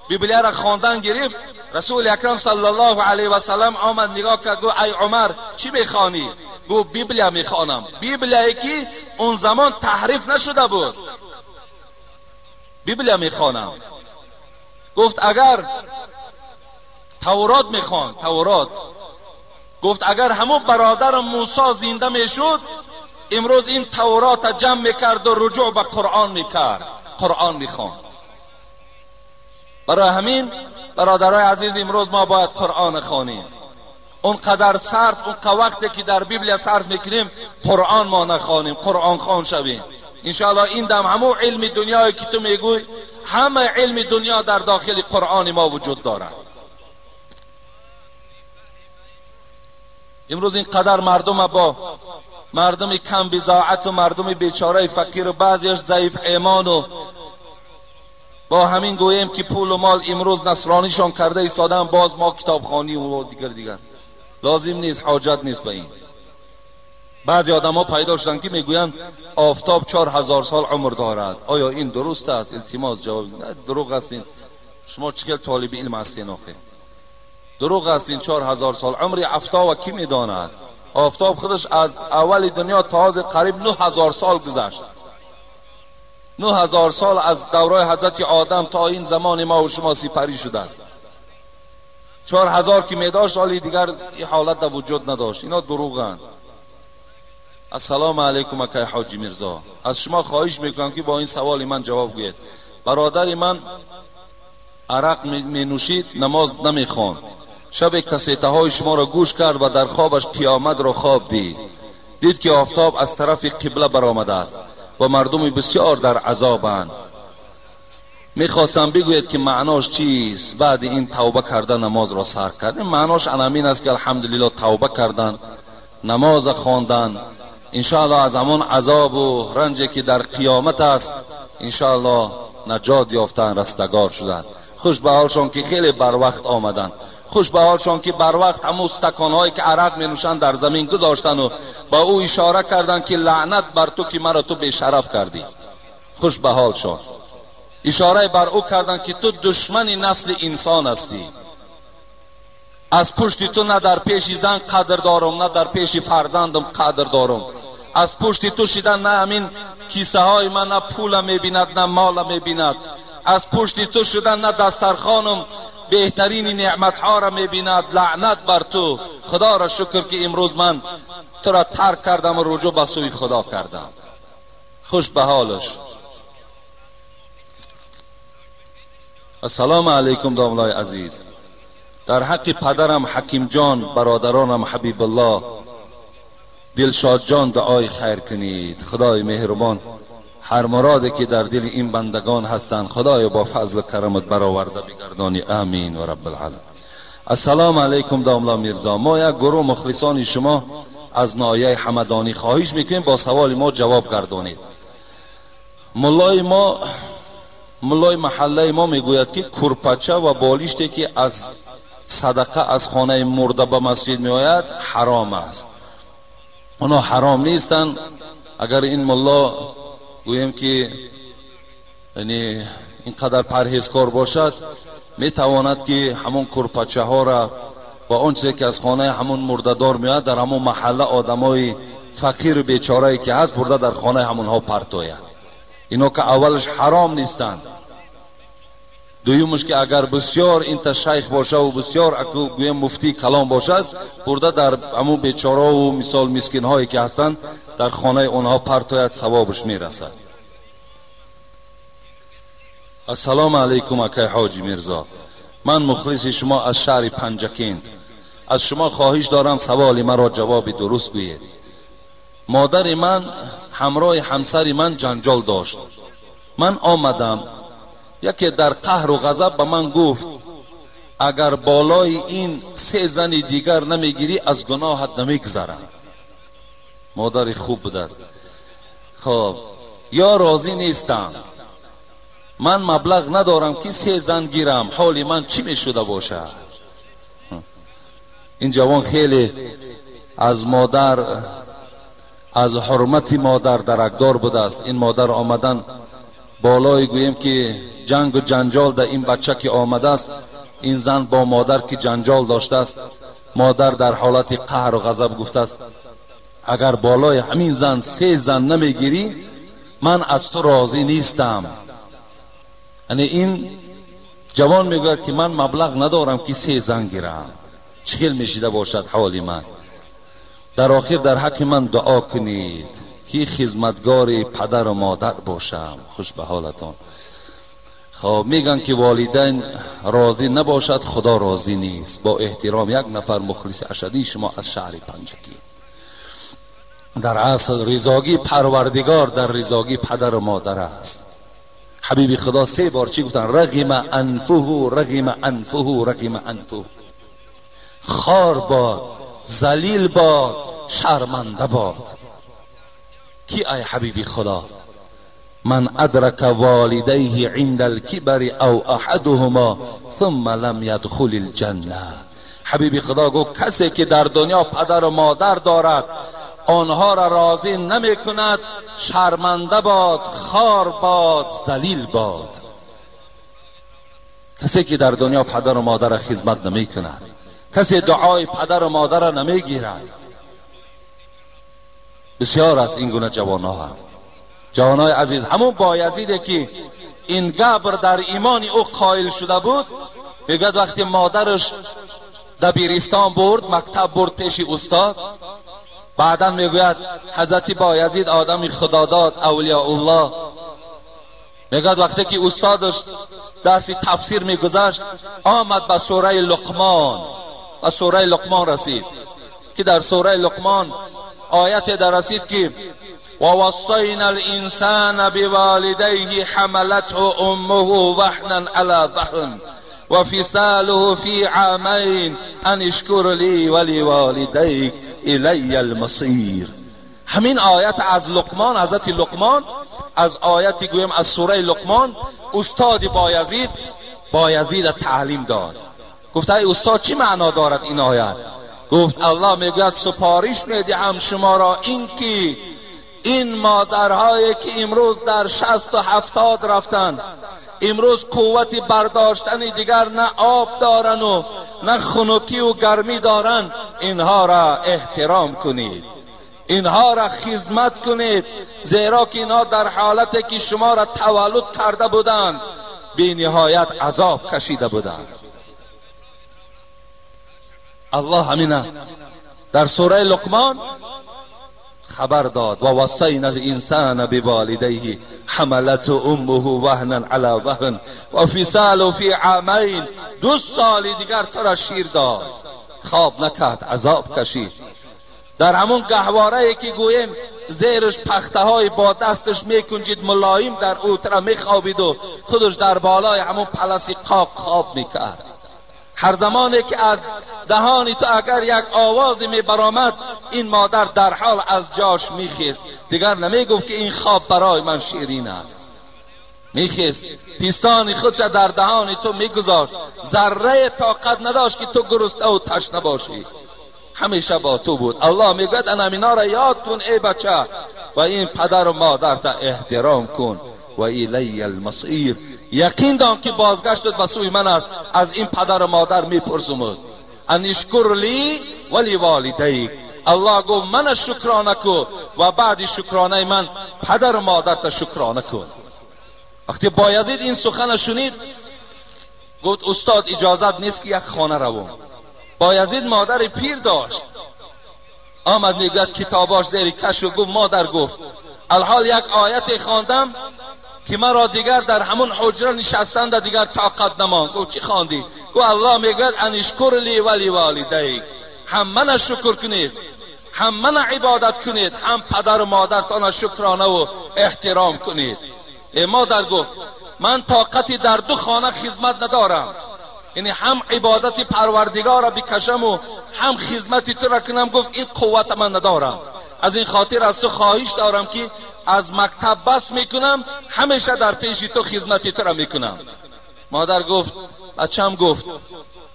Библияро хондан гирифт, Расули Акрам саллаллоҳу алайҳи васаллам омад, нигоҳ кард, гуфт: ай Умар, чӣ мехонӣ? Гуфт: Библия мехонам. Библияе ки он замон таҳриф нашуда буд, Библия мехонам. Гуфт: агар Таврот мехон, Таврот. Гуфт: агар ҳамон бародарам Мусо зинда мешуд, имрӯз ин Тавротро ҷамъ мекарду руҷӯъ ба Қуръон мекард, Қуръон мехонд. Барои ҳамин бародарои азиз, имрӯз мо бояд Қуръон хонем. Он қадар сарф, он вақте ки дар Библия сарф мекунем, Қуръон мо нахонем, Қуръонхон шавем. Иншоаллоҳ ин дам ҳамон илми дунёе ки ту мегӯй, ҳама илми дунё дар дохили Қуръони мо вуҷуд дорад. Имрӯз ин қадар мардума бо мардуми камбизоату мардуми бечораи фақиру баъзеаш заиф имону бо ҳамин гӯем ки пулу мол имрӯз насронишон карда истодаанд, боз мо китобхонӣ ва дигар дигар лозим нест, ҳоҷат нест ба ин. Баъзе одамҳо пайдо шуданд ки мегӯянд офтоб 4000 сол умр дорад. Оё ин дуруст аст? Илтимос ҷавоб. Дурӯғ аст ин. Шумо чӣ хел толиби илм ҳастен охе? Дурӯғ аст ин. 4000 сол умри офтоб кӣ медонад? Офтоб худаш аз аввали дунё то ҳозир қариб 9000 сол гузашт. 9000 сол аз давраи ҳазрати Одам то ин замони мо ва шумо сипарӣ шудааст. 4000 ки медошт, ҳоли дигар ин ҳолат дар вуҷуд надошт. Ино дурӯғанд. Ассалому алайкум акай ҳоҷи Мирзо, аз шумо хоҳиш мекунам ки бо ин саволи ман ҷавоб гӯед. Бародари ман арақ менӯшид, намоз намехонд. Шабе кассетаҳои шуморо гӯш кард ва дар хобаш қиёматро хоб дид. Дид ки офтоб аз тарафи қибла баромадааст ва мардуми бисёр дар азобанд. Мехостам бигӯед ки маънош чист? Баъди ин тавба карда намозро сар кард. Ин маънош анамин аст ки алҳамдулилло тавба кардан, намоза хондан, иншоаллоҳ аз ҳамон азобу ранҷе ки дар қиёмат аст иншоаллоҳ наҷот ёфтан, растагор шуданд. Хуш ба ҳолшон ки хеле барвақт омаданд. Хуш ба ҳолшон ки барвақт ҳамун стаконҳое ки арақ менӯшанд дар замин гузоштану ба ӯ ишора карданд ки лаънат бар ту ки маро ту бешараф кардӣ. Хуш ба ҳолшон. Ишора бар ӯ карданд ки ту душмани насли инсон ҳастӣ. Аз пушти ту на дар пеши зан қадр дорам, на дар пеши фарзандам қадр дорам. Аз пушти ту шидан на ҳамин кисаҳои ман на пула мебинад, на мола мебинад. Аз пушти ту шудан на дастархонам беҳтарини неъматҳоро мебинад. Лаънат бар ту. Худоро шукр ки имрӯз ман туро тарк кардам ва руҷӯъ ба сӯи Худо кардам. Хуш ба ҳолаш. Ассалому алайкум домлои азиз. Дар ҳаққи падарам Ҳакимҷон, бародаронам Ҳабибуллоҳ, Дилшодҷон дуои хайр кунед. Худои меҳрубон ҳар муроде ки дар дили ин бандагон ҳастанд, Худоё бо фазлу карамат бароварда бигардонӣ. Амин ва раббил оламин. Ассалому алайкум домла Мирзо. Мо як гурӯҳ мухлисони шумо аз ноҳияи Ҳамадонӣ хоҳиш мекунем бо саволи мо ҷавоб гардонед. Муллои маҳаллаи мо мегӯяд ки курпача ва болиште ки аз садақа аз хонаи мурда ба масҷид меояд ҳаром аст. Онҳо ҳаром нестанд. Агар ин мулло гӯем ки яъне ин қадар парҳезкор бошад, метавонад ки ҳамон курпачаҳоро ва он чизе ки аз хонаи ҳамон мурдадор меояд дар ҳамон маҳалла одамои фақиру бечорае ки ҳаст бурда дар хонаи ҳамонҳо партояд. Ино ки аввалаш ҳаром нестанд. Дуюмаш ки агар бисёр инта шайх бошад ва бисёр гӯем муфтии калон бошад, бурда дар ҳамон бечораву мисол мискинҳое ки ҳастанд дар хонаи онҳо партояд, савобаш мерасад. Ассалому алайкум акай Ҳоҷи Мирзо. Ман мухлиси шумо аз шаҳри Панҷакент. Аз шумо хоҳиш дорам саволи маро ҷавоби дуруст гӯед. Модари ман ҳамроҳи ҳамсари ман ҷанҷол дошт. Ман омадам, яке дар қаҳру ғазаб ба ман гуфт агар болои ин се зани дигар намегирӣ аз гуноҳат намегузарам. Модари хуб будааст. Хоб, ё розӣ нестам, ман маблағ надорам ки се зан гирам, ҳоли ман чӣ мешуда бошад? Ин ҷавон хеле аз модар, аз ҳурмати модар даракдор будааст. Ин модар омадан болои гӯем ки ҷангу ҷанҷол дар ин бача ки омадааст, ин зан бо модар ки ҷанҷол доштааст, модар дар ҳолати қаҳру ғазаб гуфтааст агар болои ҳамин зан се зан намегирӣ ман аз ту розӣ нестам. Яъне ин ҷавон мегӯяд ки ман маблағ надорам ки се зан гирам, чӣ хел мешида бошад ҳоли ман? Дар охир дар ҳаққи ман дуо кунед ки хизматгори падару модар бошам. Хуш ба ҳолатон. Хоб, мегӯянд ки волидайн розӣ набошад, Худо розӣ нест. Бо эҳтиром як нафар мухлиси ашадии шумо аз шаҳри Панҷакӣ. Дар асл ризогии Парвардигор дар ризогии падару модар аст. Ҳабиби Худо се бор чӣ гуфтанд? Рағима анфуҳу, рағима анфуҳу, рағима анфуҳу. Хор бод, залил бод, шарманда бод. Ки ай ҳабиби Худо? Ман адрака волидайҳи инда алкибари ав аҳадуҳумо сумма лам ядхули лҷанна. Ҳабиби Худо гуфт касе ки дар дунё падару модар дорад онҳоро розӣ намекунад, шарманда бод, хор бод, залил бод. Касе ки дар дунё падару модарро хизмат намекунад, касе дуои падару модарро намегирад. Бисёр аст ин гуна ҷавонҳо ҳам. Ҷавонҳои азиз, ҳамун Боязиде ки ин габр дар имони ӯ қоил шуда буд, мегӯяд вақте модараш дабиристон бурд, мактаб бурд пеши устод, баъдан мегӯяд ҳазрати Боязид одами худодод, авлиёуллоҳ, мегӯяд вақте ки устодаш дарси тафсир мегузашт, омад ба сураи Луқмон, ба сураи Луқмон расид ки дар сураи Луқмон ояте дар расид ки ووصينا الإنسان بوالديه حملته أمه وهنا على وهن وفصاله في عامين أن اشكر لي ولوالديك إلي المصير. همین آیت از لقمان، حضرت لقمان، از آیتی گویم از سوره لقمان، استاد بایزید، بایزید تعلیم داد. گفت ای استاد چی معنا دارد این آیت؟ گفت الله میگوید سپارش میدهم شما را این که این مادرهایی که امروز در 60 و 70 رفتند، امروز قوت برداشتن دیگر نه آب دارن و نه خنکی و گرمی دارن، اینها را احترام کنید، اینها را خدمت کنید، زیرا که اینها در حالتی که شما را تولد کرده بودند بی نهایت عذاب کشیده بودند. الله همینه در سوره لقمان خبر داد: و وصینا الانسان بوالدیه حملته امه وهنا علی وهن و فصاله فی عامین. 2 سال دیگر تو را شیر داد، خواب نکرد، عذاب کشید. در همون گهواره که گوییم زیرش پخته های با دستش میکنجید ملایم، در او تره میخوابید و خودش در بالای همون پلسی قاق خواب میکرد. هر زمانی که از دهانی تو اگر یک آوازی می برآمد، این مادر در حال از جاش میخیست، دیگر نمیگفت که این خواب برای من شیرین است. میخیست، پیستان خودش در دهان تو میگذاشت، ذره طاقت نداشت که تو گرسنه و تشنه باشی، همیشه با تو بود. الله میگوید انا اینا را یاد کن ای بچه، و این پدر و مادر تا احترام کن. و الی المصیر، یقین دان که بازگشتت به سوی من است، از این پدر و مادر میپرسمد. ان اشکر لی ولی والدیک. الله گفت من شکرانه کن و بعد شکرانه من پدر و مادر تا شکرانه کن. وقتی بایزید این سخن شنید گفت استاد اجازت نیست که یک خانه روم. بایزید مادر پیر داشت، آمد میگوید کتاباش زیر کش و گفت مادر، گفت الحال یک آیت خواندم که مرا دیگر در همون حجره نشستن دیگر طاقت نماند. گفت چی خواندی؟ گفت الله میگوید ان اشکر لی ولی والدیک، هم من شکر کنید، هم من عبادت کنید، هم پدر و مادرتان شکرانه و احترام کنید. ای مادر، گفت من طاقتی در 2 خانه خدمت ندارم، یعنی هم عبادت پروردگار را بکشم و هم خدمت تو را کنم. گفت این قوت من ندارم، از این خاطر از تو خواهش دارم که از مکتب بس میکنم، همیشه در پیش تو خدمت تو را میکنم. مادر گفت بچم، گفت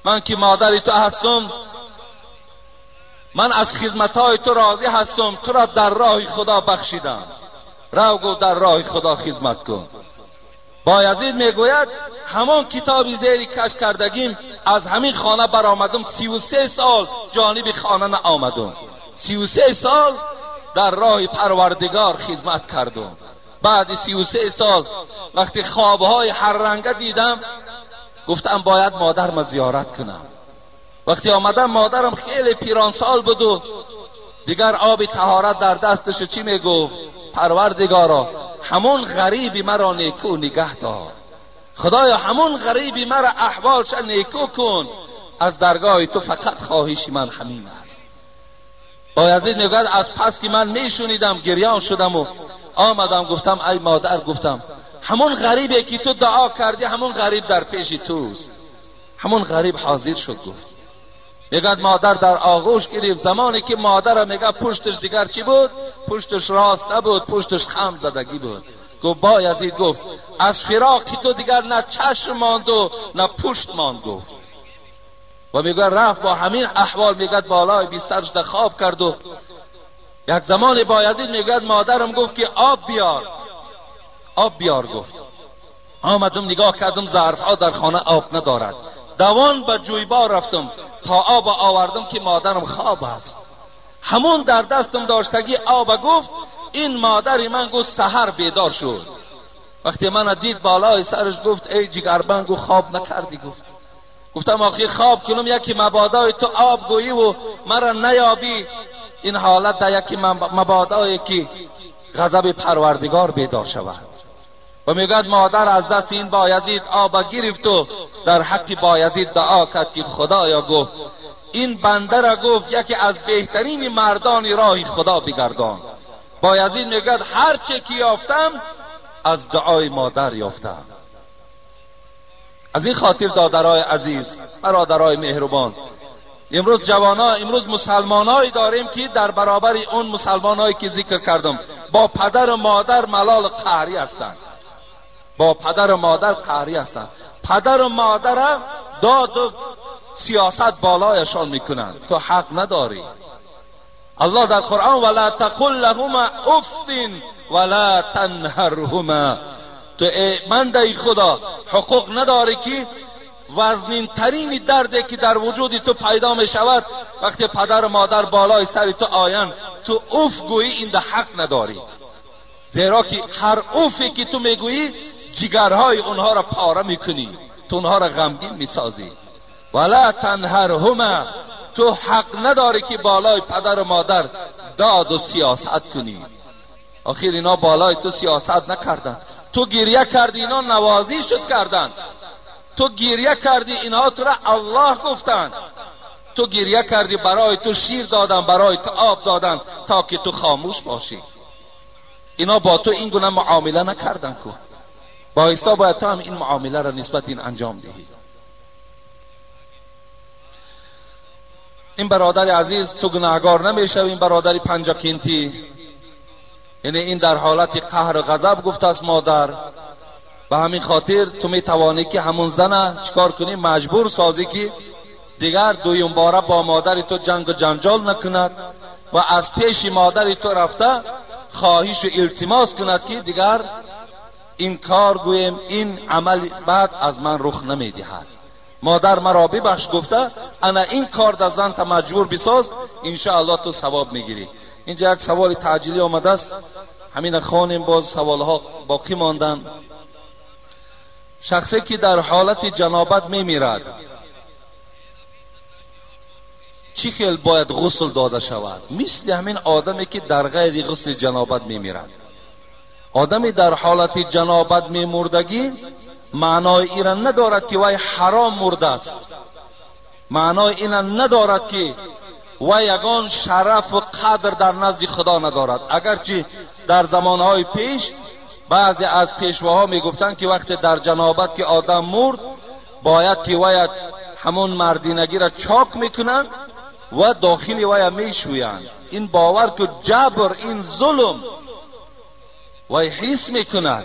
من که مادر تو هستم، من از خدمتهای تو راضی هستم، تو را در راه خدا بخشیدم، رو گفت در راه خدا خدمت کن. بایزید میگوید همان کتابی زیر کش کردگیم از همین خانه برآمدم، 33 سال جانب خانه نآمدم، 33 سال در راه پروردگار خدمت کردم. بعد 33 سال وقتی خوابهای هر رنگه دیدم گفتم باید مادرم زیارت کنم. وقتی آمدم مادرم خیلی پیرانسال بود و دیگر آب طهارت در دستش چی میگفت؟ پروردگارا همون غریبی مرا نیکو نگه دار، خدایا همون غریبی مرا احوالش نیکو کن، از درگاه تو فقط خواهش من همین است. بایزید میگوید از پس که من میشونیدم گریان شدم و آمدم گفتم ای مادر، گفتم همون غریبی که تو دعا کردی همون غریب در پیش توست. همون غریب حاضر شد. گفت میگد مادر در آغوش گرفت. زمانی که مادر میگه پشتش دیگر چی بود؟ پشتش راست نبود، پشتش خم زدگی بود. گفت بایزید، گفت از فراق تو دیگر نه چشم ماند و نه پشت ماند. گفت و میگه رفت با همین احوال، میگه بالای بسترش در خواب کرد. و یک زمان بایزید میگه مادرم گفت که آب بیار، آب بیار. گفت آمدم نگاه کردم ظرفها در خانه آب ندارد، دوان به جویبار رفتم تا آب آوردم که مادرم خواب است. همون در دستم داشتگی آب. گفت این مادر من گفت سحر بیدار شد، وقتی من دید بالای سرش گفت ای جگربند، گفت خواب نکردی؟ گفت گفتم آخی خواب کنم یکی مبادای تو آب گویی و مرا نیابی، این حالت در یکی مبادایی که غضب پروردگار بیدار شود. و میگوید مادر از دست این بایزید آب گرفت و در حق بایزید دعا کرد که خدایا، گفت این بنده را گفت یکی از بهترین مردان راه خدا بگردان. بایزید میگوید هر چه که یافتم از دعای مادر یافتم. از این خاطر دادرای عزیز، برادرای مهربان، امروز جوانا، امروز مسلمانایی داریم که در برابر اون مسلمانایی که ذکر کردم با پدر و مادر ملال قهری هستند، با پدر و مادر قهری هستند. پدر و مادر داد و سیاست بالایشان میکنند. تو حق نداری. الله در قرآن ولا تقل لهما اف ولا تنهرهما، تو ای بنده خدا حقوق نداری که وزنین ترین دردی که در وجود تو پیدا می شود وقتی پدر و مادر بالای سر تو آیند تو اوف گویی، این ده حق نداری. زیرا که هر اوفی که تو میگویی جگرهای اونها را پاره میکنی، تو اونها را غمگین میسازی. ولا تنهرهما، تو حق نداری که بالای پدر و مادر داد و سیاست کنی. آخر اینا بالای تو سیاست نکردن، تو گریه کردی اینا نوازی شد کردن، تو گریه کردی اینها تو را الله گفتن، تو گریه کردی برای تو شیر دادن، برای تو آب دادن تا که تو خاموش باشی. اینا با تو این گونه معامله نکردن که با حساب باید تو هم این معامله را نسبت این انجام دهی. این برادر عزیز تو گناهگار نمیشوی. این برادر پنجاکینتی، یعنی این در حالت قهر و غضب گفته است مادر، به همین خاطر تو میتوانی که همون زنه چیکار کنی؟ مجبور سازی که دیگر دویم باره با مادر تو جنگ و جنجال نکند و از پیش مادر تو رفته خواهش و التماس کند که دیگر این کار گویم این عمل بعد از من رخ نمیدهد، مادر مرا ببخش گفته انا این کار در زن تا مجبور بساز، انشاءالله تو ثواب میگیری. اینجا یک سوال تعجیلی آمده است، همین خانیم باز سوالها باقی ماندن. شخصی که در حالت جنابت میمیرد چی خیل باید غسل داده شود؟ مثل همین آدمی که در غیر غسل جنابت میمیرد. آدمی در حالت جنابت میمردگی معنای این ندارد که وی حرام مرده است، معنای این ندارد که وی یگان شرف و قدر در نزد خدا ندارد. اگرچه در زمانهای پیش بعضی از پیشواها میگفتند که وقتی در جنابت که آدم مرد باید که وی همون مردینگی را چاک میکنند و داخل وی میشویند. این باور که جبر، این ظلم وی حس میکند.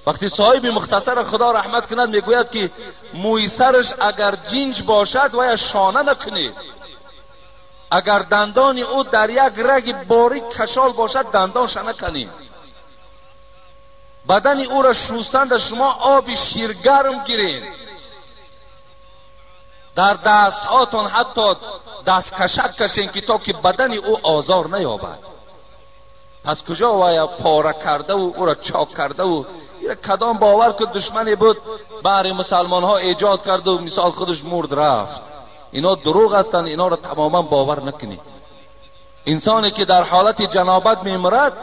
وقتی صاحب مختصر خدا رحمت کند میگوید که موی سرش اگر جینج باشد وی شانه نکنید، اگر دندان او در یک رگ باریک کشال باشد دندانش نکنید، بدن او را شستن شما آب شیرگرم گیرید، در دست هاتان حتی دست کشک کشین که تا که بدن او آزار نیابد. پس کجا وای پاره کرده و او را چاک کرده و کدام باور که دشمنی بود برای مسلمان ها ایجاد کرد و مثال خودش مرد رفت. اینا دروغ هستند، اینا را تماما باور نکنید. انسانی که در حالت جنابت میمرد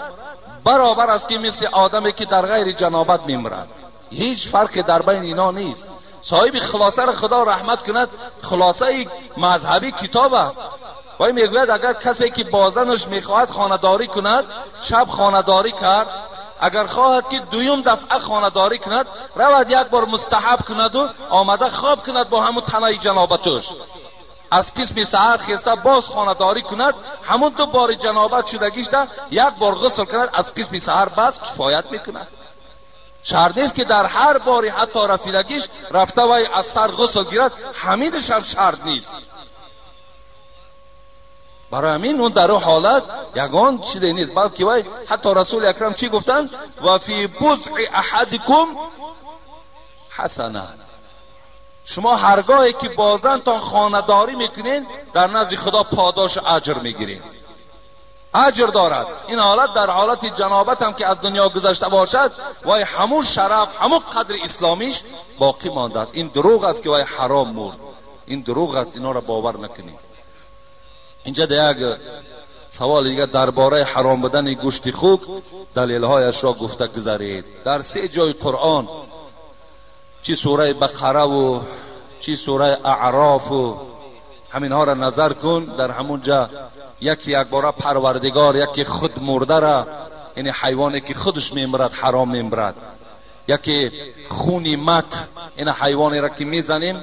برابر است که مثل آدمی که در غیر جنابت میمرد، هیچ فرقی در بین اینا نیست. صاحب خلاصه را خدا رحمت کند، خلاصه مذهبی کتاب است. وی میگوید اگر کسی که با زنش میخواهد خانه‌داری کند، شب خانه‌داری کرد، اگر خواهد که دویم دفعه خانه‌داری کند، رود یک بار مستحب کند و آمده خواب کند با همون تنه جنابتش، از قسم سحر خسته باز خانه‌داری کند، همون دو بار جنابت شدگیش ده یک بار غسل کند، از قسم سحر بس کفایت میکند. شرط نیست که در هر باری حتی رسیدگیش رفته وی از سر غسل گیرد، همینش هم شرط نیست. برای همین اون در حالت یگان چیزی نیست، بلکه وی حتی رسول اکرم چی گفتن؟ و فی بضع احدکم حسنه. شما هرگاهی که با زنتان خانه‌داری میکنین در نزد خدا پاداش اجر میگیرین، اجر دارد. این حالت در حالت جنابت هم که از دنیا گذشته باشد وای همون شرف، همون قدر اسلامیش باقی مانده است. این دروغ است که وای حرام مرد، این دروغ است، اینا را باور نکنید. اینجا یک سوال دیگه درباره حرام بودن گوشت خوک دلیلهایش را گفته گذارید. در سه جای قرآن، چی سوره بقره و چی سوره اعراف و همینها را نظر کن، در همونجا یکی یک باره پروردگار یکی خود مرده را، یعنی حیوانی که خودش میمرد حرام میمرد، یکی خونی مک، این حیوانی را که میزنیم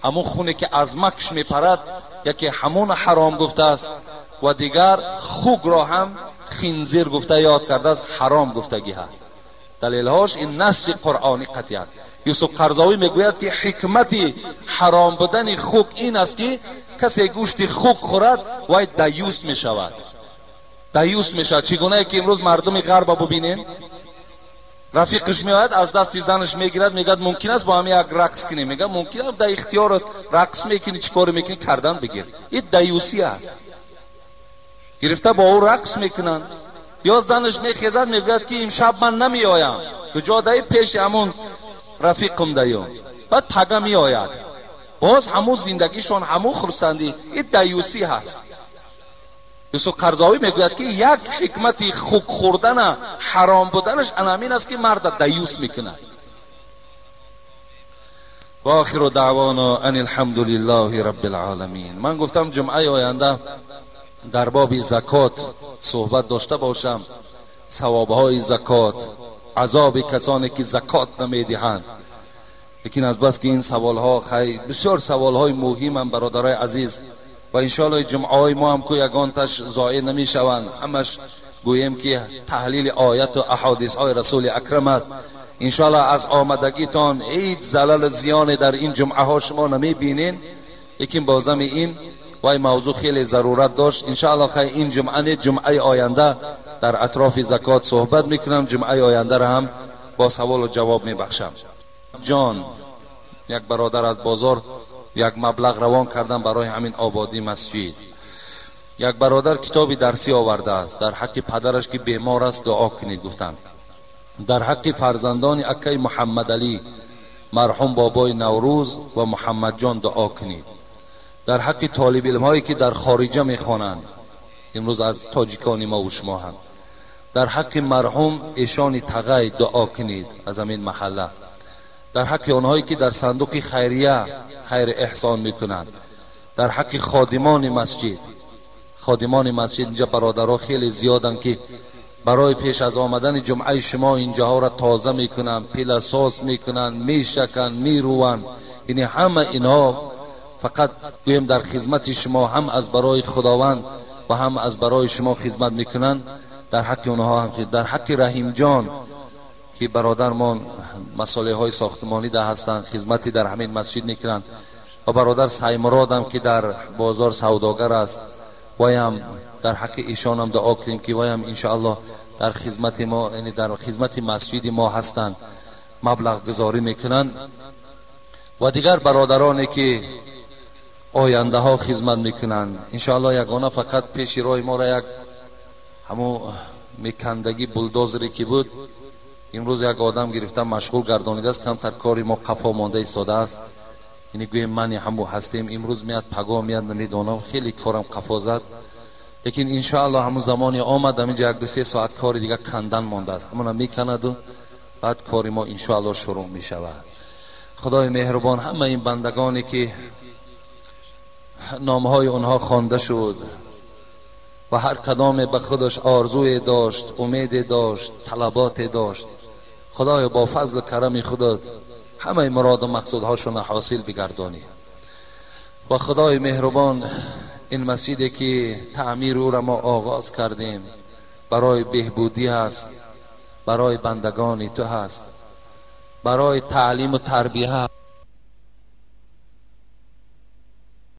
همون خونی که از مکش میپرد یکی همون حرام گفته است، و دیگر خوک را هم خنزیر گفته یاد کرده است، حرام گفتگی هست. دلیلهاش این نص قرآنی قطعی است. Юсуф Қарзовӣ мегӯяд, ки ҳикмати ҳаром будани хук ин аст, ки касе гӯшти хук хӯрад, вай даюс мешавад. Даюс мешавад. Чӣ гунае ки имрӯз мардуми ғарба бубинем, рафиқаш меояд, аз дасти занаш мегирад, мегӯяд мумкин аст бо ҳам як рақс кунем? Мегӯяд мумкин аст, дар ихтиёрат рақс мекунӣ, чӣ коре мекунӣ, кардан бигир. Ин даюсӣ аст. Гирифта бо ӯ рақс мекунанд. Ё занаш мехезад, мегӯяд ки имшаб ман намеоям, куҷо даи пеши ҳамун рафиқам даём. Баъд пага меояд, боз ҳамун зиндагишон, ҳамун хурсандӣ. Ин даюсӣ ҳаст. Юсуф Қарзовӣ мегӯяд, ки як ҳикмати хук хӯрдана ҳаром буданаш анамин аст, ки марда даюс мекунад. Ва охиру даъвона ан алҳамдулиллаҳи раббил оламин. Ман гуфтам ҷумъаи оянда дар боби закот суҳбат дошта бошам, савобҳои закот, азоби касоне ки закот намедиҳанд. Лекин аз бас ки ин саволҳо бисёр саволҳои муҳиманд, бародарои азиз, ва иншоаллоҳ ҷумъаҳои мо ҳам ку ягонташ зоир намешаванд, ҳамаш гӯем ки таҳлили ояту аҳодисҳои расули акрам аст. Иншоаллоҳ аз омадагитон ҳеҷ залалу зиёне дар ин ҷумъаҳо шумо намебинед, лекин бозами ин вай мавзӯъ хеле зарурат дошт. Иншоаллоҳ хай ин ҷумъа не, ҷумъаи оянда дар атрофи закот суҳбат мекунам. Ҷумъаи ояндаро ҳам бо саволу ҷавоб мебахшам. Ҷон, як бародар аз бозор як маблағ равон кардам барои ҳамин ободии масҷид. Як бародар китоби дарсӣ овардааст, дар ҳаққи падараш ки бемор аст дуо кунед гуфтанд. Дар ҳаққи фарзандони акаи Муҳаммадалӣ марҳум бобои Наврӯз ва Муҳаммадҷон дуо кунед. Дар ҳаққи толибилмҳое ки дар хориҷа мехонанд, имрӯз аз тоҷикони мо ва шумо ҳам, дар ҳаққи марҳум эшони тағай дуо кунед аз ҳамин маҳалла. Дар ҳаққи онҳое ки дар сандуқи хайрия хайр эҳсон мекунанд, дар ҳаққи ходимони масҷид. Ходимони масҷид инҷа бародаро хеле зиёданд ки барои пеш аз омадани ҷумъаи шумо инҷаҳоро тоза мекунанд, пиласос мекунанд, мешаканд, мерӯванд. Яъне ҳама инҳо фақат гӯем дар хизмати шумо, ҳам аз барои Худованд ва ҳам аз барои шумо хизмат мекунанд. Дар ҳаққи онҳо ҳам, дар ҳаққи Раҳимҷон ки бародармон масолеҳҳои сохтмонӣ да ҳастанд, хизмати дар ҳамин масҷид мекунанд, ва бародар Саймуродам ки дар бозор савдогар аст, ваям дар ҳаққи ишонам дуо кунем ки ваям иншоаллоҳ дар хизмати мо, яъне дар хизмати масҷиди мо ҳастанд, маблағгузорӣ мекунанд. Ва дигар бародароне ки ояндаҳо хизмат мекунанд, иншоаллоҳ ягона фақат пеши роҳи моро як ҳамун мекандагӣ булдозере ки буд, имрӯз як одам гирифта машғул гардонидааст, камтар кори мо қафо монда истодааст. Яъне гӯем мани ҳаму ҳастем, имрӯз меяд, паго меяд, намедонам, хеле корам қафо зад. Лекин иншоаллоҳ ҳамун замоне омад, ҳаминҷа 1-2-3 соат кори дига кандан мондааст, ҳамуна меканаду баъд кори мо иншоаллоҳ шурӯъ мешавад. Худои меҳрубон ҳама ин бандагоне ки номҳои онҳо хонда шуд ва ҳар кадоме ба худаш орзуе дошт, умеде дошт, талаботе дошт, худоё бо фазлу карами худат ҳамаи муроду мақсудҳошонро ҳосил бигардонӣ. Ва худои меҳрубон ин масҷиде ки таъмири ӯро мо оғоз кардем барои беҳбудӣ ҳаст, барои бандагони ту ҳаст, барои таълиму тарбия.